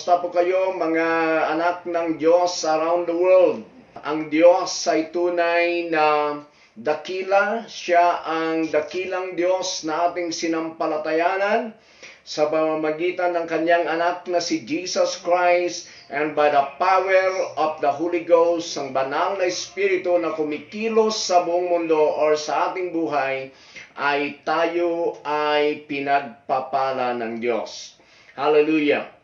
Kamusta po kayo mga anak ng Diyos around the world? Ang Diyos ay tunay na dakila. Siya ang dakilang Diyos na ating sinampalatayanan sa pamamagitan ng kanyang anak na si Jesus Christ, and by the power of the Holy Ghost, ang banal na Espiritu na kumikilos sa buong mundo or sa ating buhay, ay tayo ay pinagpapala ng Diyos. Hallelujah!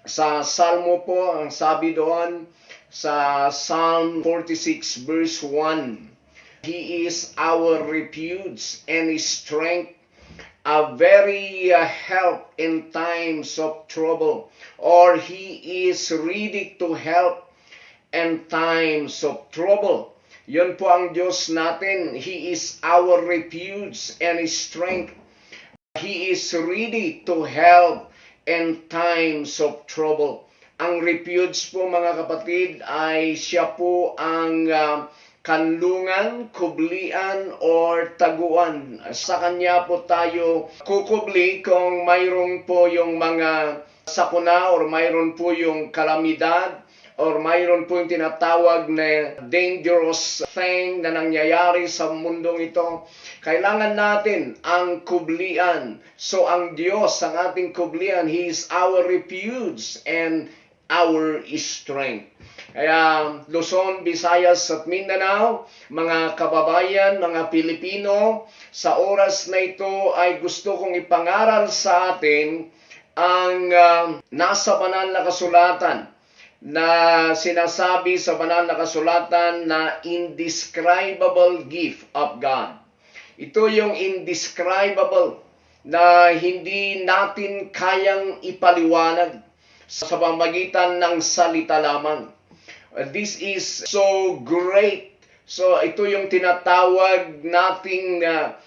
Sa Salmo po, ang sabi doon sa Psalm 46 verse 1, He is our refuge and strength, a very help in times of trouble, or He is ready to help in times of trouble. Yun po ang Diyos natin. He is our refuge and strength. He is ready to help in times of trouble. Ang refuge po mga kapatid ay siya po ang kanlungan, kublian, or taguan. Sa kanya po tayo kukubli kung mayroon po yung mga sakuna or mayroon po yung kalamidad or mayroon po yung tinatawag na dangerous thing na nangyayari sa mundong ito. Kailangan natin ang kublian. So ang Diyos, ang ating kublian, He is our refuge and our strength. Kaya Luzon, Visayas at Mindanao, mga kababayan, mga Pilipino, sa oras na ito ay gusto kong ipangaral sa atin ang nasa banal na kasulatan na sinasabi sa banal na kasulatan na indescribable gift of God. Ito yung indescribable na hindi natin kayang ipaliwanag sa pamamagitan ng salita lamang. This is so great. So ito yung tinatawag nating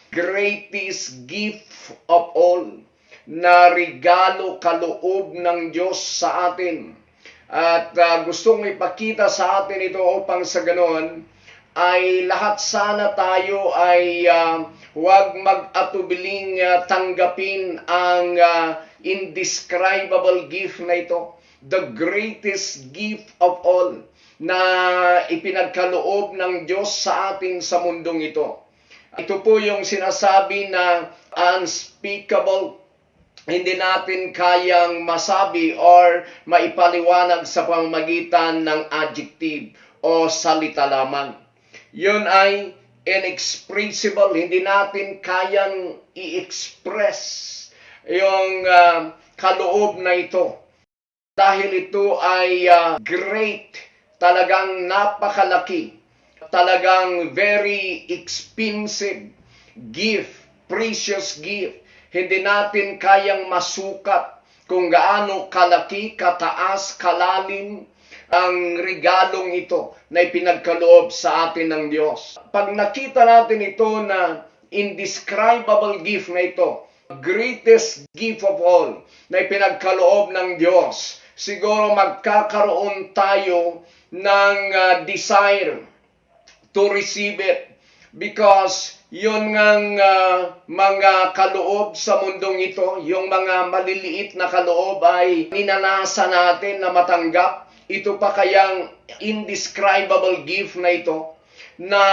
greatest gift of all, na regalo kaloob ng Diyos sa atin. At gustong ipakita sa atin ito upang sa ganon ay lahat sana tayo ay huwag mag-atubiling tanggapin ang indescribable gift na ito. The greatest gift of all na ipinagkaloob ng Diyos sa atin sa mundong ito. Ito po yung sinasabi na unspeakable. Hindi natin kayang masabi or maipaliwanag sa pamamagitan ng adjective o salita lamang. Yun ay inexpressible. Hindi natin kayang i-express yung kaloob na ito. Dahil ito ay great, talagang napakalaki, talagang very expensive gift, precious gift. Hindi natin kayang masukat kung gaano kalaki, kataas, kalalim ang regalong ito na ipinagkaloob sa atin ng Diyos. Pag nakita natin ito na indescribable gift na ito, greatest gift of all na ipinagkaloob ng Diyos, siguro magkakaroon tayo ng desire to receive it. Because yun ngang mga kaloob sa mundong ito, yung mga maliliit na kaloob ay ninanasa natin na matanggap. Ito pa kayang indescribable gift na ito, na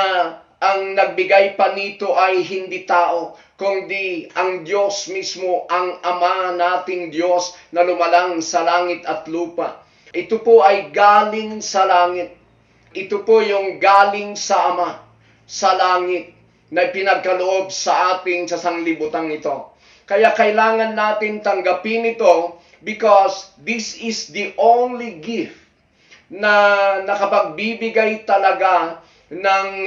ang nagbigay pa nito ay hindi tao, kundi ang Diyos mismo, ang Ama nating Diyos na lumalang sa langit at lupa. Ito po ay galing sa langit. Ito po yung galing sa Ama sa langit na pinagkaloob sa ating sa sanglibutang ito. Kaya kailangan natin tanggapin ito because this is the only gift na nakapagbibigay talaga ng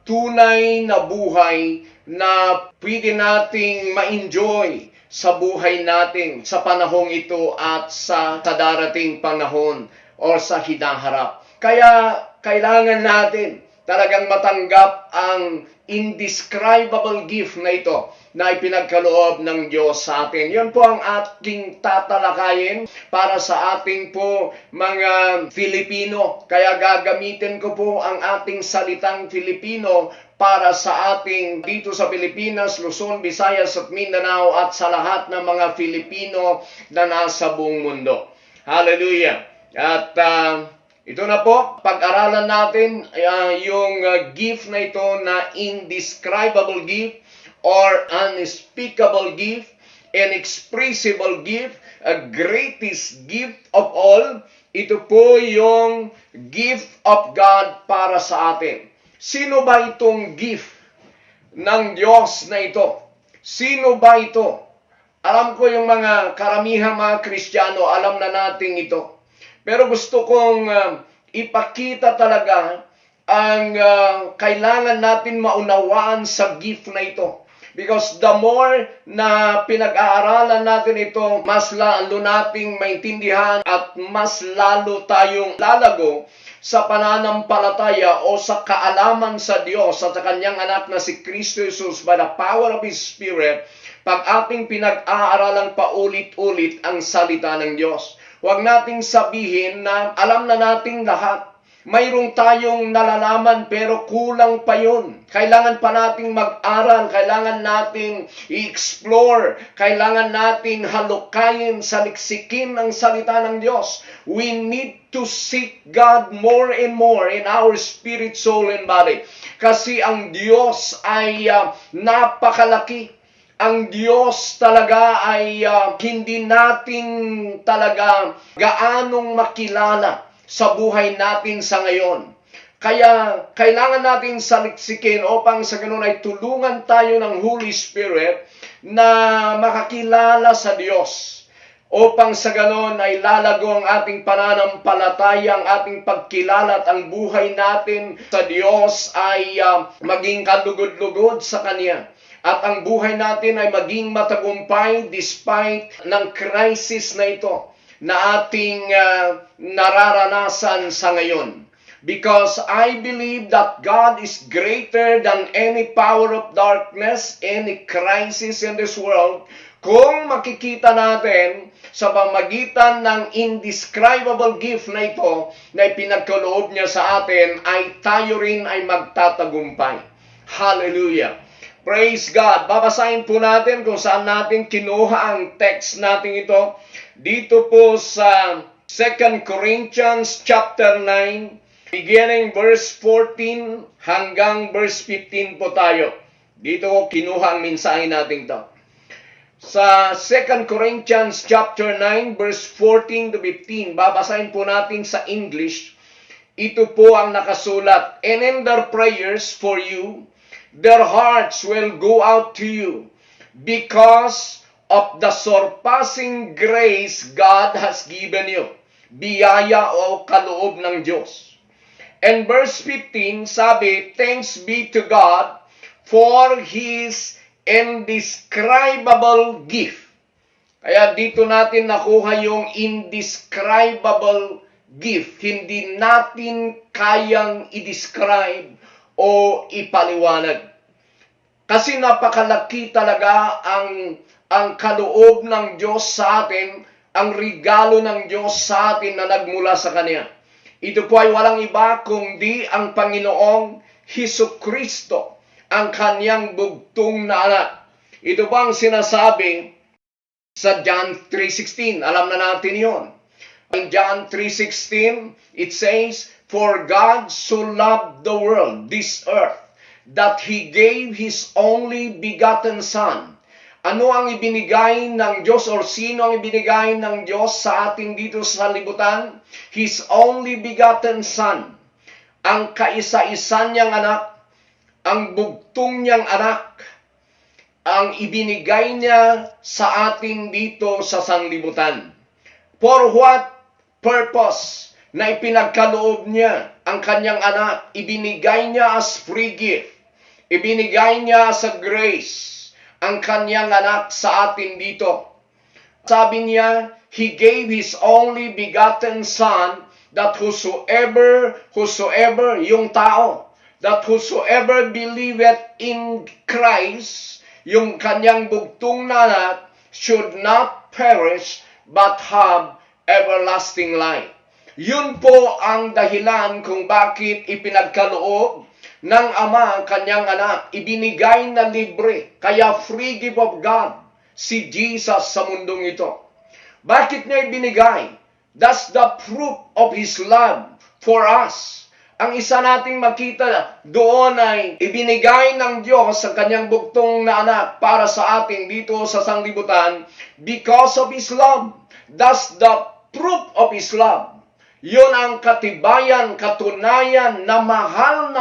tunay na buhay na pwede nating ma-enjoy sa buhay natin sa panahong ito at sa darating panahon o sa hinaharap. Kaya kailangan natin talagang matanggap ang indescribable gift na ito na ipinagkaloob ng Diyos sa atin. Yun po ang ating tatalakayin para sa ating po mga Filipino. Kaya gagamitin ko po ang ating salitang Filipino para sa ating dito sa Pilipinas, Luzon, Visayas at Mindanao at sa lahat ng mga Filipino na nasa buong mundo. Hallelujah. At ito na po, pag-aralan natin yung gift na ito na indescribable gift or unspeakable gift, inexpressible gift, a greatest gift of all. Ito po yung gift of God para sa atin. Sino ba itong gift ng Diyos na ito? Sino ba ito? Alam ko yung mga karamihang mga Kristiyano, alam na natin ito. Pero gusto kong ipakita talaga ang kailangan natin maunawaan sa gift na ito. Because the more na pinag-aaralan natin ito, mas lalo nating maintindihan at mas lalo tayong lalago sa pananampalataya o sa kaalaman sa Diyos at sa kanyang anak na si Kristo Jesus by the power of His Spirit, pag ating pinag-aaralang paulit-ulit ang salita ng Diyos. Huwag nating sabihin na alam na nating lahat. Mayroong tayong nalalaman pero kulang pa yun. Kailangan pa nating mag-aral, kailangan nating i-explore, kailangan nating halukayin, saliksikin ang salita ng Diyos. We need to seek God more and more in our spirit, soul, and body. Kasi ang Diyos ay napakalaki. Ang Diyos talaga ay hindi natin talaga gaanong makilala sa buhay natin sa ngayon. Kaya kailangan natin saliksikin upang sa ganun ay tulungan tayo ng Holy Spirit na makakilala sa Diyos. Upang sa ganun ay lalago ang ating pananampalataya, ang ating pagkilala at ang buhay natin sa Diyos ay maging kalugod-lugod sa Kanya. At ang buhay natin ay maging matagumpay despite ng crisis na ito na ating nararanasan sa ngayon. Because I believe that God is greater than any power of darkness, any crisis in this world. Kung makikita natin sa pamagitan ng indescribable gift na ito na ipinagkaloob niya sa atin, ay tayo rin ay magtatagumpay. Hallelujah! Praise God! Babasahin po natin kung saan natin kinuha ang text natin ito. Dito po sa 2 Corinthians chapter 9, beginning verse 14 hanggang verse 15 po tayo. Dito ko kinuha ang mensahe natin ito. Sa 2 Corinthians chapter 9, verse 14 to 15, babasahin po natin sa English. Ito po ang nakasulat. And in their prayers for you, their hearts will go out to you because of the surpassing grace God has given you. Biyaya o kaloob ng Diyos. And verse 15, sabi, thanks be to God for His indescribable gift. Kaya dito natin nakuha yung indescribable gift. Hindi natin kayang i-describe o ipaliwanag. Kasi napakalaki talaga ang kaloob ng Diyos sa atin, ang regalo ng Diyos sa atin na nagmula sa Kanya. Ito po ay walang iba kundi ang Panginoong Hesukristo, ang Kanyang bugtong na anak. Ito po ang sinasabi sa John 3:16. Alam na natin yon. In John 3:16, it says, for God so loved the world, this earth, that He gave His only begotten Son. Ano ang ibinigay ng Diyos or sino ang ibinigay ng Diyos sa atin dito sa libutan? His only begotten Son. Ang kaisa-isa niyang anak, ang bugtong niyang anak, ang ibinigay niya sa atin dito sa sanlibutan. For what purpose? Na ipinagkaloob niya ang kanyang anak, ibinigay niya as free gift, ibinigay niya as a grace, ang kanyang anak sa atin dito. Sabi niya, He gave His only begotten Son, that whosoever, yung tao, that whosoever believeth in Christ, yung kanyang bugtong na anak, should not perish, but have everlasting life. Yun po ang dahilan kung bakit ipinagkaloob ng Ama ang kanyang anak. Ibinigay na libre, kaya free gift of God, si Jesus sa mundong ito. Bakit niya ibinigay? That's the proof of His love for us. Ang isa nating makita doon ay ibinigay ng Diyos ang kanyang bugtong na anak para sa atin dito sa sanglibutan because of His love. That's the proof of His love. Yun ang katibayan, katunayan na mahal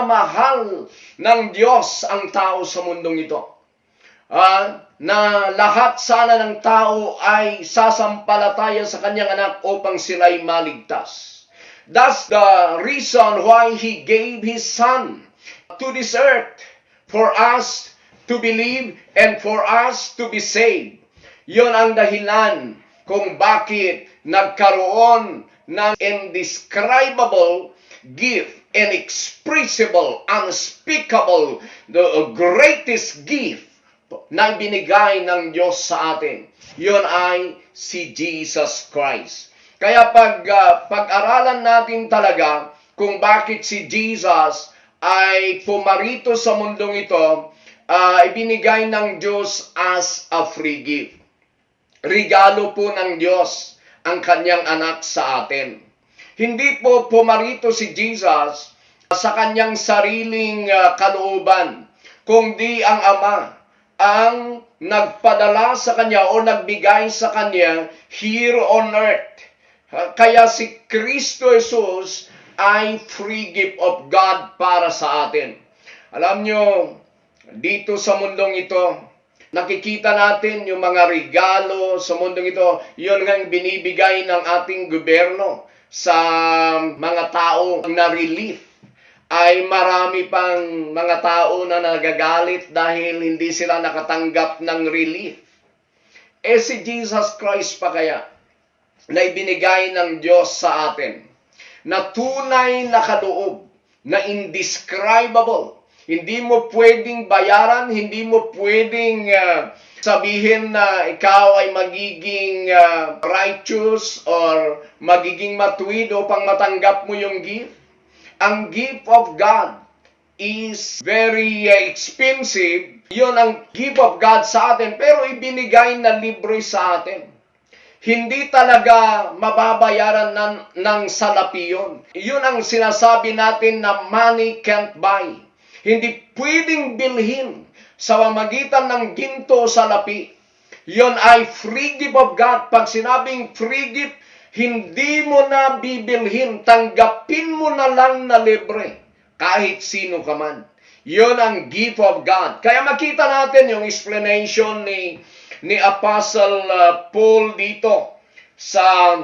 ng Diyos ang tao sa mundong ito. Na lahat sana ng tao ay sasampalataya sa kanyang anak upang sila'y maligtas. That's the reason why He gave His Son to this earth for us to believe and for us to be saved. Yun ang dahilan kung bakit nagkaroon ng indescribable gift, inexpressible, unspeakable, the greatest gift na binigay ng Diyos sa atin. Yun ay si Jesus Christ. Kaya pag-aralan natin talaga kung bakit si Jesus ay pumarito sa mundong ito, ibinigay ng Diyos as a free gift. Regalo po ng Diyos ang kanyang anak sa atin. Hindi po pumarito si Jesus sa kanyang sariling kalooban, kundi ang Ama ang nagpadala sa kanya o nagbigay sa kanya here on earth. Kaya si Kristo Jesus ay free gift of God para sa atin. Alam nyo, dito sa mundong ito, nakikita natin yung mga regalo sa mundong ito. Yun ang binibigay ng ating gobyerno sa mga tao na relief. Ay marami pang mga tao na nagagalit dahil hindi sila nakatanggap ng relief. Si Jesus Christ pa kaya na ibinigay ng Diyos sa atin na tunay na kaloob, na indescribable. Hindi mo pwedeng bayaran, hindi mo pwedeng sabihin na ikaw ay magiging righteous or magiging matuwid upang matanggap mo yung gift. Ang gift of God is very expensive. Yun ang gift of God sa atin, pero ibinigay na libre sa atin. Hindi talaga mababayaran ng salapi yun. Yun ang sinasabi natin na money can't buy. Hindi pwedeng bilhin sa pamamagitan ng ginto salapi. Yun ay free gift of God. Pag sinabing free gift, hindi mo na bibilhin. Tanggapin mo na lang na libre. Kahit sino ka man. Yun ang gift of God. Kaya makita natin yung explanation ni Apostle Paul dito sa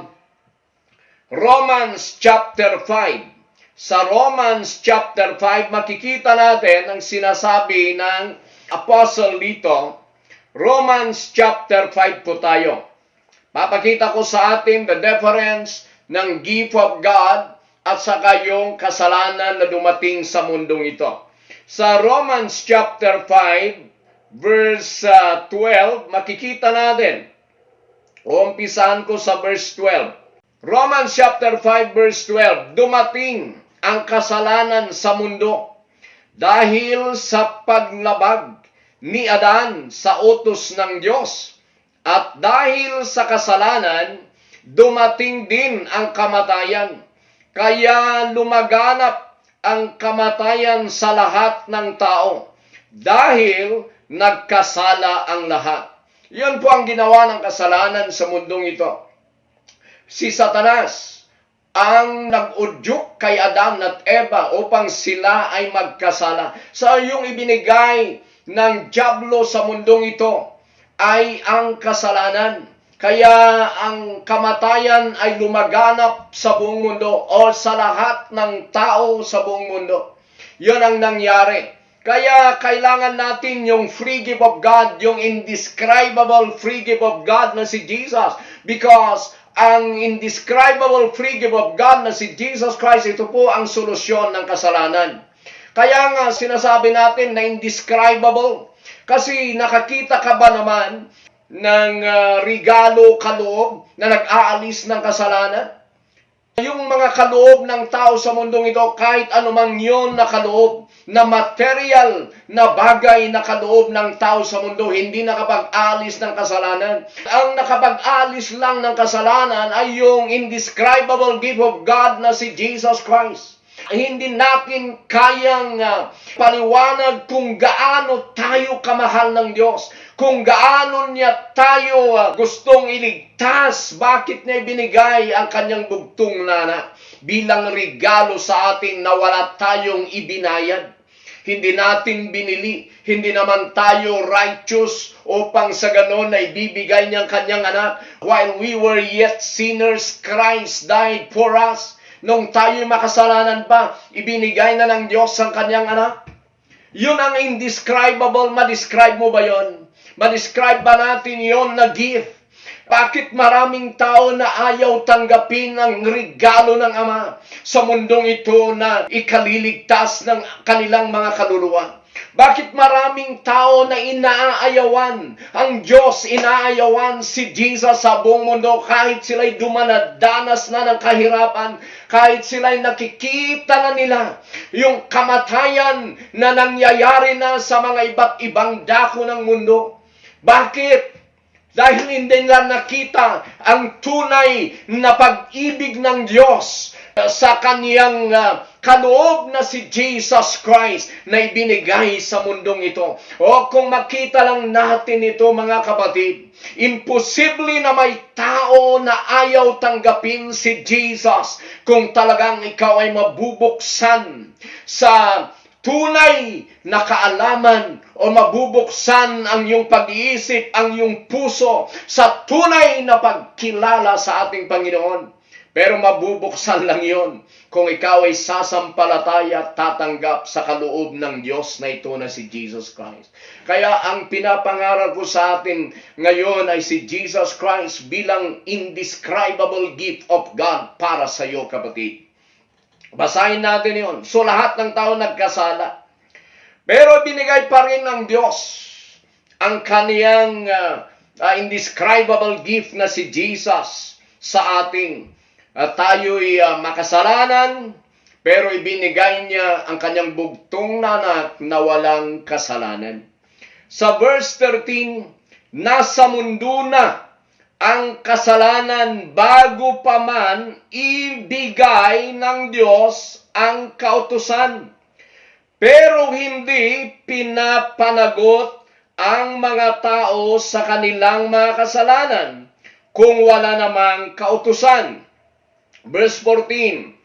Romans chapter 5. Sa Romans chapter 5, makikita natin ang sinasabi ng Apostle dito. Romans chapter 5 po tayo. Papakita ko sa atin the difference ng gift of God at saka yung kasalanan na dumating sa mundong ito. Sa Romans chapter 5, verse 12, makikita natin. Umpisahan ko sa verse 12. Romans chapter 5, verse 12. Dumating ang kasalanan sa mundo dahil sa paglabag ni Adan sa utos ng Diyos. At dahil sa kasalanan, dumating din ang kamatayan. Kaya lumaganap ang kamatayan sa lahat ng tao dahil nagkasala ang lahat. Yun po ang ginawa ng kasalanan sa mundong ito. Si Satanas ang nag-udyok kay Adan at Eva upang sila ay magkasala. Sa yung ibinigay ng dyablo sa mundong ito ay ang kasalanan. Kaya ang kamatayan ay lumaganap sa buong mundo o sa lahat ng tao sa buong mundo. Yun ang nangyari. Kaya kailangan natin yung free gift of God, yung indescribable free gift of God na si Jesus. Because ang indescribable free gift of God na si Jesus Christ, ito po ang solusyon ng kasalanan. Kaya nga sinasabi natin na indescribable. Kasi nakakita ka ba naman ng regalo kaloob na nag-aalis ng kasalanan? Yung mga kaloob ng tao sa mundong ito, kahit anumang yon na kaloob, na material na bagay na kaloob ng tao sa mundo, hindi nakapag-alis ng kasalanan. Ang nakapag-alis lang ng kasalanan ay yung indescribable gift of God na si Jesus Christ. Hindi natin kayang paliwanag kung gaano tayo kamahal ng Diyos, kung gaano niya tayo gustong iligtas, bakit niya ibinigay ang kanyang bugtong na anak bilang regalo sa atin na wala tayong ibinayad. Hindi natin binili, hindi naman tayo righteous upang sa ganon na ibibigay niyang kanyang anak. While we were yet sinners, Christ died for us. Nung tayo makasalanan pa, ibinigay na ng Diyos ang kanyang anak. Yun ang indescribable. Ma-describe mo ba yun? Ma-describe ba natin yon na gift? Bakit maraming tao na ayaw tanggapin ang regalo ng Ama sa mundong ito na ikaliligtas ng kanilang mga kaluluwa? Bakit maraming tao na inaayawan ang Diyos, inaayawan si Jesus sa buong mundo kahit sila'y dumanadanas na ng kahirapan, kahit sila'y nakikita na nila yung kamatayan na nangyayari na sa mga iba't ibang dako ng mundo? Bakit? Dahil hindi nila nakita ang tunay na pag-ibig ng Diyos sa kaniyang kaloob na si Jesus Christ na ibinigay sa mundong ito. O kung makita lang natin ito, mga kapatid, imposible na may tao na ayaw tanggapin si Jesus kung talagang ikaw ay mabubuksan sa tunay na kaalaman o mabubuksan ang iyong pag-iisip, ang iyong puso sa tunay na pagkilala sa ating Panginoon. Pero mabubuksan lang yon kung ikaw ay sasampalataya at tatanggap sa kaloob ng Diyos na ito na si Jesus Christ. Kaya ang pinapangaral ko sa atin ngayon ay si Jesus Christ bilang indescribable gift of God para sa iyo, kapatid. Basahin natin yon. So lahat ng tao nagkasala. Pero binigay pa rin ng Diyos ang kaniyang indescribable gift na si Jesus sa ating. Tayo'y makasalanan, pero ibinigay niya ang kanyang bugtong na anak na walang kasalanan. Sa verse 13, nasa mundo na ang kasalanan bago pa man ibigay ng Diyos ang kautusan. Pero hindi pinapanagot ang mga tao sa kanilang mga kasalanan kung wala namang kautusan. Verse 14,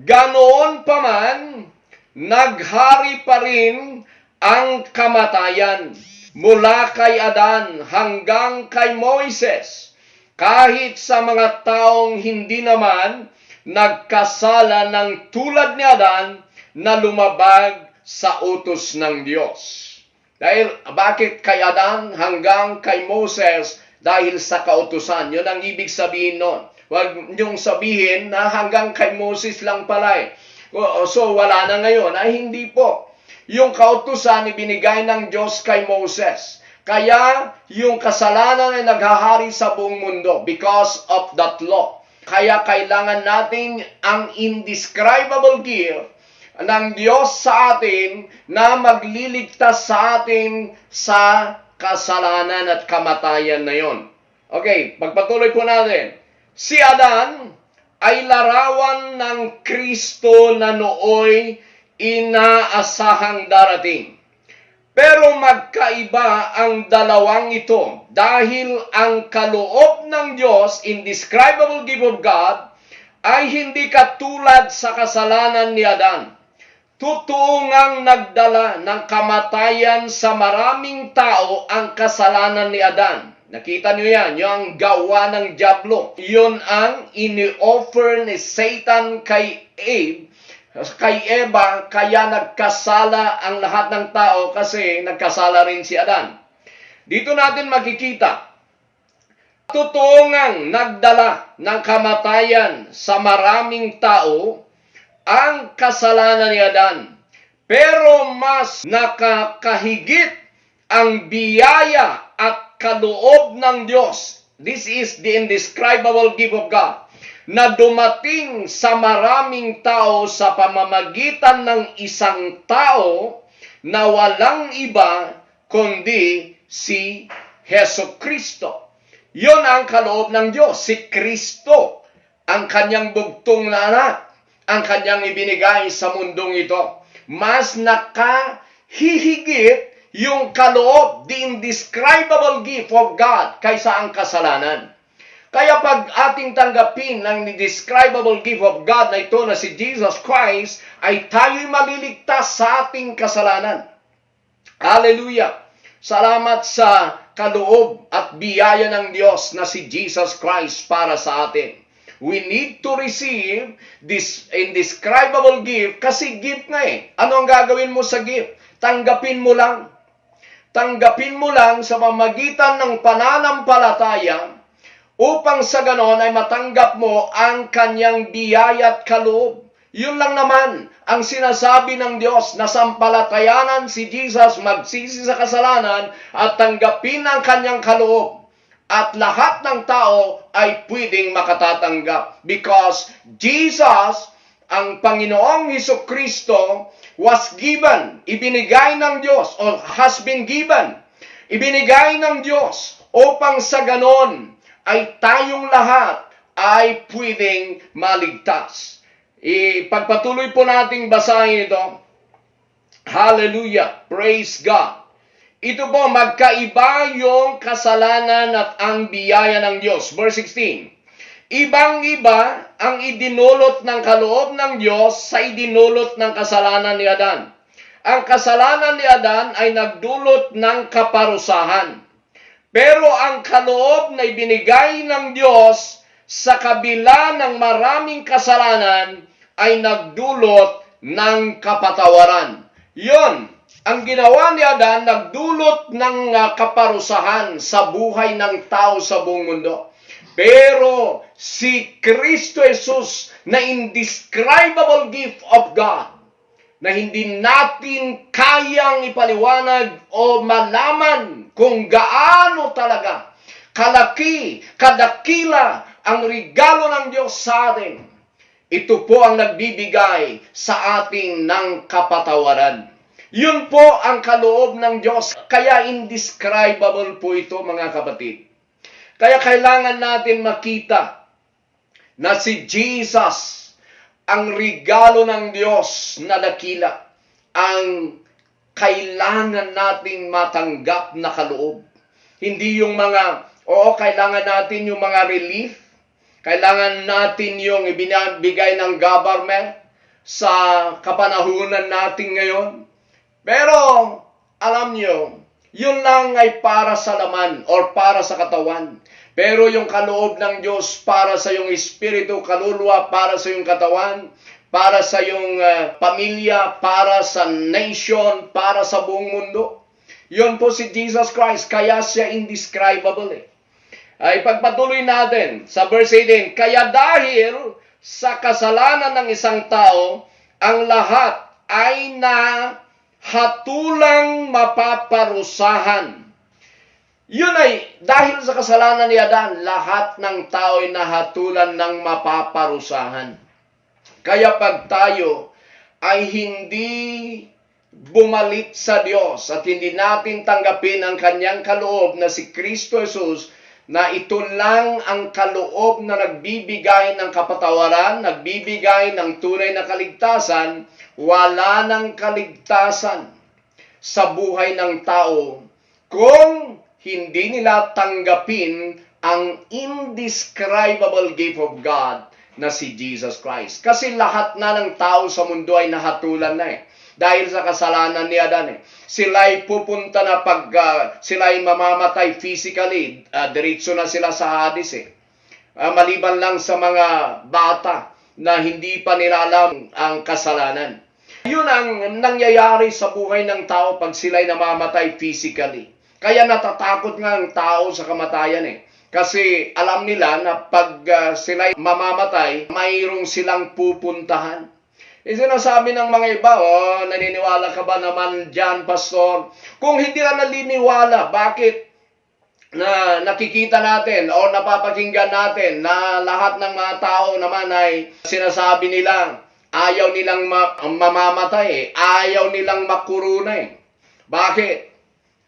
ganoon pa man, naghari pa rin ang kamatayan mula kay Adan hanggang kay Moises, kahit sa mga taong hindi naman nagkasala ng tulad ni Adan na lumabag sa utos ng Diyos. Dahil bakit kay Adan hanggang kay Moses? Dahil sa kautusan. Yun ang ibig sabihin nun. Huwag niyong sabihin na hanggang kay Moses lang pala eh. So wala na ngayon. Ay hindi po. Yung kautusan ibinigay ng Diyos kay Moses. Kaya yung kasalanan ay naghahari sa buong mundo because of that law. Kaya kailangan natin ang indescribable gift ng Diyos sa atin na magliligtas sa atin sa kasalanan at kamatayan na yon. Okay, pagpatuloy po natin. Si Adan ay larawan ng Kristo na nooy inaasahang darating. Pero magkaiba ang dalawang ito dahil ang kaloob ng Diyos, indescribable gift of God, ay hindi katulad sa kasalanan ni Adan. Totoo ngang nagdala ng kamatayan sa maraming tao ang kasalanan ni Adan. Nakita niyo yan, yung gawa ng dyablo. Yun ang ini-offer ni Satan kay Eva, kaya nagkasala ang lahat ng tao kasi nagkasala rin si Adan. Dito natin makikita, totoo ngang nagdala ng kamatayan sa maraming tao ang kasalanan ni Adan. Pero mas nakakahigit ang biyaya at kaloob ng Diyos. This is the indescribable gift of God. na dumating sa maraming tao sa pamamagitan ng isang tao na walang iba kundi si Hesus Kristo. Yun ang kaloob ng Diyos, si Kristo, ang kanyang bugtong na anak, ang kanyang ibinigay sa mundong ito. Mas nakahihigit yung kaloob, the indescribable gift of God, kaysa ang kasalanan. Kaya pag ating tanggapin ang indescribable gift of God na ito na si Jesus Christ, ay tayo'y maliligtas sa ating kasalanan. Hallelujah! Salamat sa kaloob at biyaya ng Diyos na si Jesus Christ para sa atin. We need to receive this indescribable gift kasi gift nga eh. Ano ang gagawin mo sa gift? Tanggapin mo lang. Tanggapin mo lang sa pamamagitan ng pananampalataya upang sa ganon ay matanggap mo ang kanyang biyaya at kaloob. Yun lang naman ang sinasabi ng Diyos na sampalatayanan si Jesus, magsisi sa kasalanan at tanggapin ang kanyang kaloob. At lahat ng tao ay pwedeng makatatanggap because Jesus, ang Panginoong Hesukristo, was given, ibinigay ng Diyos, or has been given, ibinigay ng Diyos upang sa ganon ay tayong lahat ay pwedeng maligtas. Ipagpatuloy po nating basahin ito. Hallelujah! Praise God! Ito po, magkaiba yung kasalanan at ang biyaya ng Diyos. Verse 16. Ibang-iba ang idinulot ng kaloob ng Diyos sa idinulot ng kasalanan ni Adan. Ang kasalanan ni Adan ay nagdulot ng kaparusahan. Pero ang kaloob na ibinigay ng Diyos sa kabila ng maraming kasalanan ay nagdulot ng kapatawaran. Yon, ang ginawa ni Adan, nagdulot ng kaparusahan sa buhay ng tao sa buong mundo. Pero si Kristo Jesus na indescribable gift of God, na hindi natin kayang ipaliwanag o malaman kung gaano talaga kalaki, kadakila ang regalo ng Diyos sa atin. Ito po ang nagbibigay sa atin ng kapatawaran. Yun po ang kaloob ng Diyos. Kaya indescribable po ito, mga kapatid. Kaya kailangan natin makita na si Jesus, ang regalo ng Diyos na dakila, ang kailangan nating matanggap na kaloob. Hindi yung mga, kailangan natin yung mga relief, kailangan natin yung ibinabigay ng government sa kapanahunan natin ngayon. Pero, alam nyo, yun lang ay para sa laman or para sa katawan. Pero yung kaloob ng Diyos para sa iyong espiritu, kaluluwa, para sa iyong katawan, para sa iyong pamilya, para sa nation, para sa buong mundo. Yun po si Jesus Christ, kaya siya indescribable eh. Ay pagpatuloy natin sa verse 18, kaya dahil sa kasalanan ng isang tao, ang lahat ay hatulang mapaparusahan. Yun ay, dahil sa kasalanan ni Adan, lahat ng tao ay nahatulan ng mapaparusahan. Kaya pag tayo ay hindi bumalik sa Diyos at hindi natin tanggapin ang kanyang kaloob na si Kristo Jesus, na ito lang ang kaloob na nagbibigay ng kapatawaran, nagbibigay ng tunay na kaligtasan, wala ng kaligtasan sa buhay ng tao kung hindi nila tanggapin ang indescribable gift of God na si Jesus Christ. Kasi lahat na ng tao sa mundo ay nahatulan na eh. Dahil sa kasalanan ni Adan eh. Sila'y pupunta na pag sila'y mamamatay physically, diretso na sila sa Hades eh. Maliban lang sa mga bata na hindi pa nila alam ang kasalanan. Yun ang nangyayari sa buhay ng tao pag sila'y namamatay physically. Kaya natatakot nga ang tao sa kamatayan eh. Kasi alam nila na pag sila'y mamamatay, mayroong silang pupuntahan. Sinasabi ng mga iba, naniniwala ka ba naman dyan, pastor? Kung hindi ka naniniwala, bakit na nakikita natin o napapakinggan natin na lahat ng mga tao naman ay sinasabi nila ayaw nilang mamamatay, ayaw nilang makurunay. Bakit?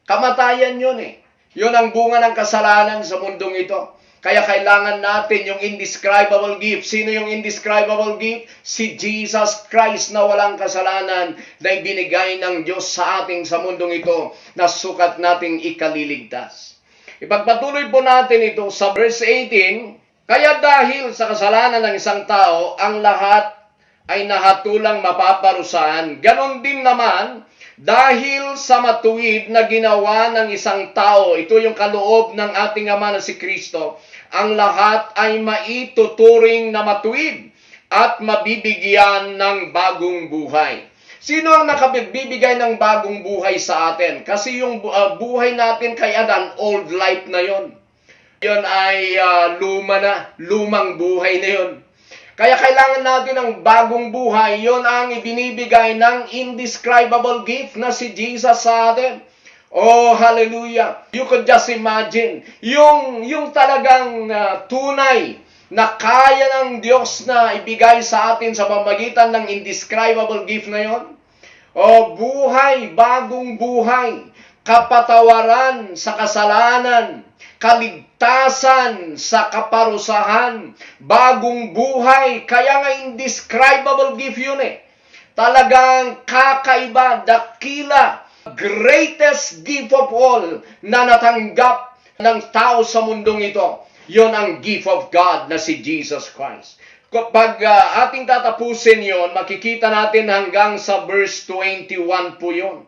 Kamatayan yun eh. Yun ang bunga ng kasalanan sa mundong ito. Kaya kailangan natin yung indescribable gift. Sino yung indescribable gift? Si Jesus Christ na walang kasalanan na ibinigay ng Diyos sa ating sa mundong ito na sukat nating ikaliligtas. Ipagpatuloy po natin ito sa verse 18. Kaya dahil sa kasalanan ng isang tao, ang lahat ay nahatulang mapaparusahan. Ganon din naman, dahil sa matuwid na ginawa ng isang tao, ito yung kaloob ng ating Ama na si Kristo, ang lahat ay maituturing na matuwid at mabibigyan ng bagong buhay. Sino ang nakapagbibigay ng bagong buhay sa atin? Kasi yung buhay natin kay Adan, old life na yon. Yon ay luma na, lumang buhay na yon. Kaya kailangan natin ng bagong buhay. Yon ang ibinibigay ng indescribable gift na si Jesus sa atin. Oh, hallelujah. You could just imagine. Yung talagang tunay na kaya ng Diyos na ibigay sa atin sa pamamagitan ng indescribable gift na yon. O buhay, bagong buhay, kapatawaran sa kasalanan, kaligtasan sa kaparusahan, bagong buhay. Kaya nga indescribable gift yun eh. Talagang kakaiba, dakila, greatest gift of all na natanggap ng tao sa mundong ito. Yun ang gift of God na si Jesus Christ. Kapag ating tatapusin yon, makikita natin hanggang sa verse 21 po yon.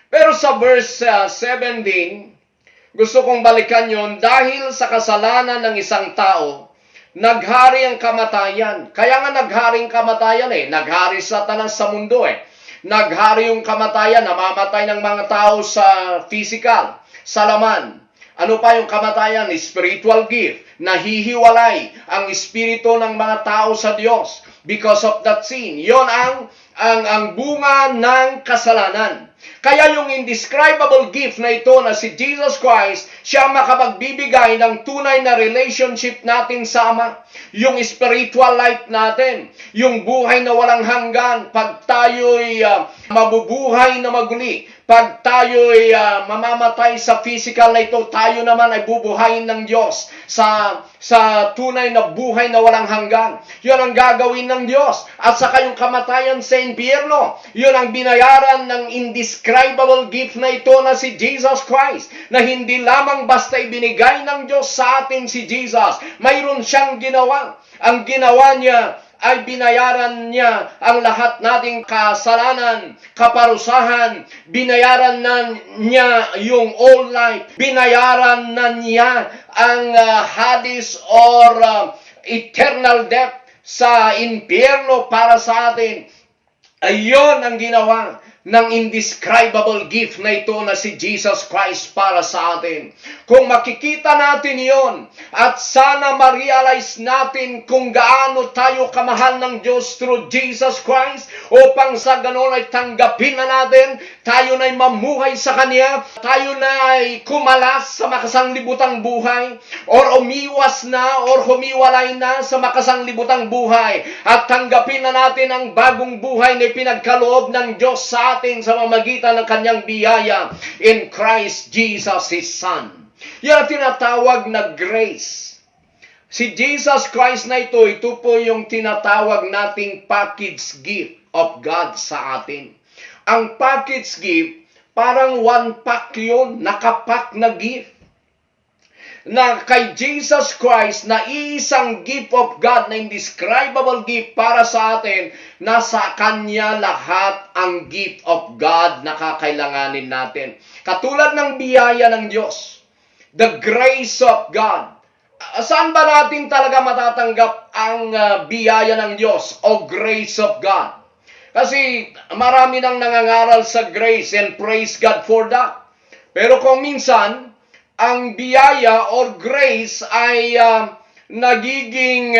Pero sa verse 17, gusto kong balikan yon, dahil sa kasalanan ng isang tao, naghari ang kamatayan. Kaya nga nagharing kamatayan eh. Naghari Satanan sa mundo eh. Naghari yung kamatayan, namamatay ng mga tao sa physical, sa laman. Ano pa yung kamatayan? Spiritual gift. Nahihiwalay ang espiritu ng mga tao sa Diyos because of that sin. Yon ang bunga ng kasalanan. Kaya yung indescribable gift na ito na si Jesus Christ, siya makapagbibigay ng tunay na relationship natin sa Ama. Yung spiritual life natin, yung buhay na walang hanggan, pag tayo'y mabubuhay na maguli, pag tayo'y mamamatay sa physical na ito, tayo naman ay bubuhayin ng Diyos sa tunay na buhay na walang hanggan. Yun ang gagawin ng Diyos. At saka yung kamatayan sa impyerno, yun ang binayaran ng indescribable gift na ito na si Jesus Christ, na hindi lamang basta ibinigay ng Diyos sa atin si Jesus. Mayroon siyang ginawa. Ang ginawa niya ay binayaran niya ang lahat nating kasalanan, kaparusahan. Binayaran na niya yung all life. Binayaran na niya ang Hades or eternal death sa impyerno para sa atin. Ayon ang ginawa ng indescribable gift na ito na si Jesus Christ para sa atin. Kung makikita natin yon at sana ma-realize natin kung gaano tayo kamahal ng Diyos through Jesus Christ, upang sa ganon ay tanggapin na natin, tayo na'y mamuhay sa Kanya, tayo na'y kumalas sa makasanglibutang buhay, or umiwas na or humiwalay na sa makasanglibutang buhay, at tanggapin na natin ang bagong buhay na pinagkaloob ng Diyos sa atin sa pamamagitan ng Kanyang biyaya in Christ Jesus, His Son. Yan ang tinatawag na grace. Si Jesus Christ na ito po yung tinatawag nating package gift of God sa atin. Ang package gift, parang one pack yun, nakapack na gift. Na kay Jesus Christ na isang gift of God na indescribable gift para sa atin, nasa Kanya lahat ang gift of God na kakailanganin natin. Katulad ng biyaya ng Diyos, the grace of God. Saan ba natin talaga matatanggap ang biyaya ng Diyos o grace of God? Kasi marami nang nangangaral sa grace and praise God for that. Pero kung minsan, ang biyaya or grace ay nagiging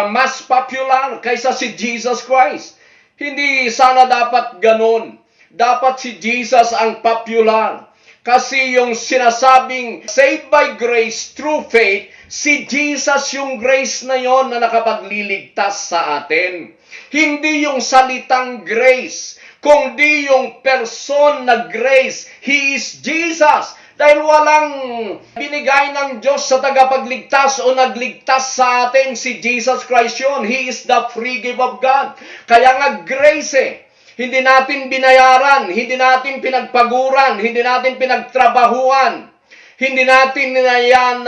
mas popular kaysa si Jesus Christ. Hindi sana dapat ganun. Dapat si Jesus ang popular. Kasi yung sinasabing saved by grace through faith, si Jesus yung grace na yon na nakapagliligtas sa atin. Hindi yung salitang grace, kundi yung person na grace. He is Jesus. Dahil walang binigay ng Diyos sa tagapagligtas o nagligtas sa atin, si Jesus Christ yun. He is the free gift of God. Kaya nga grace Hindi natin binayaran, hindi natin pinagpaguran, hindi natin pinagtrabahuan. Hindi natin na yan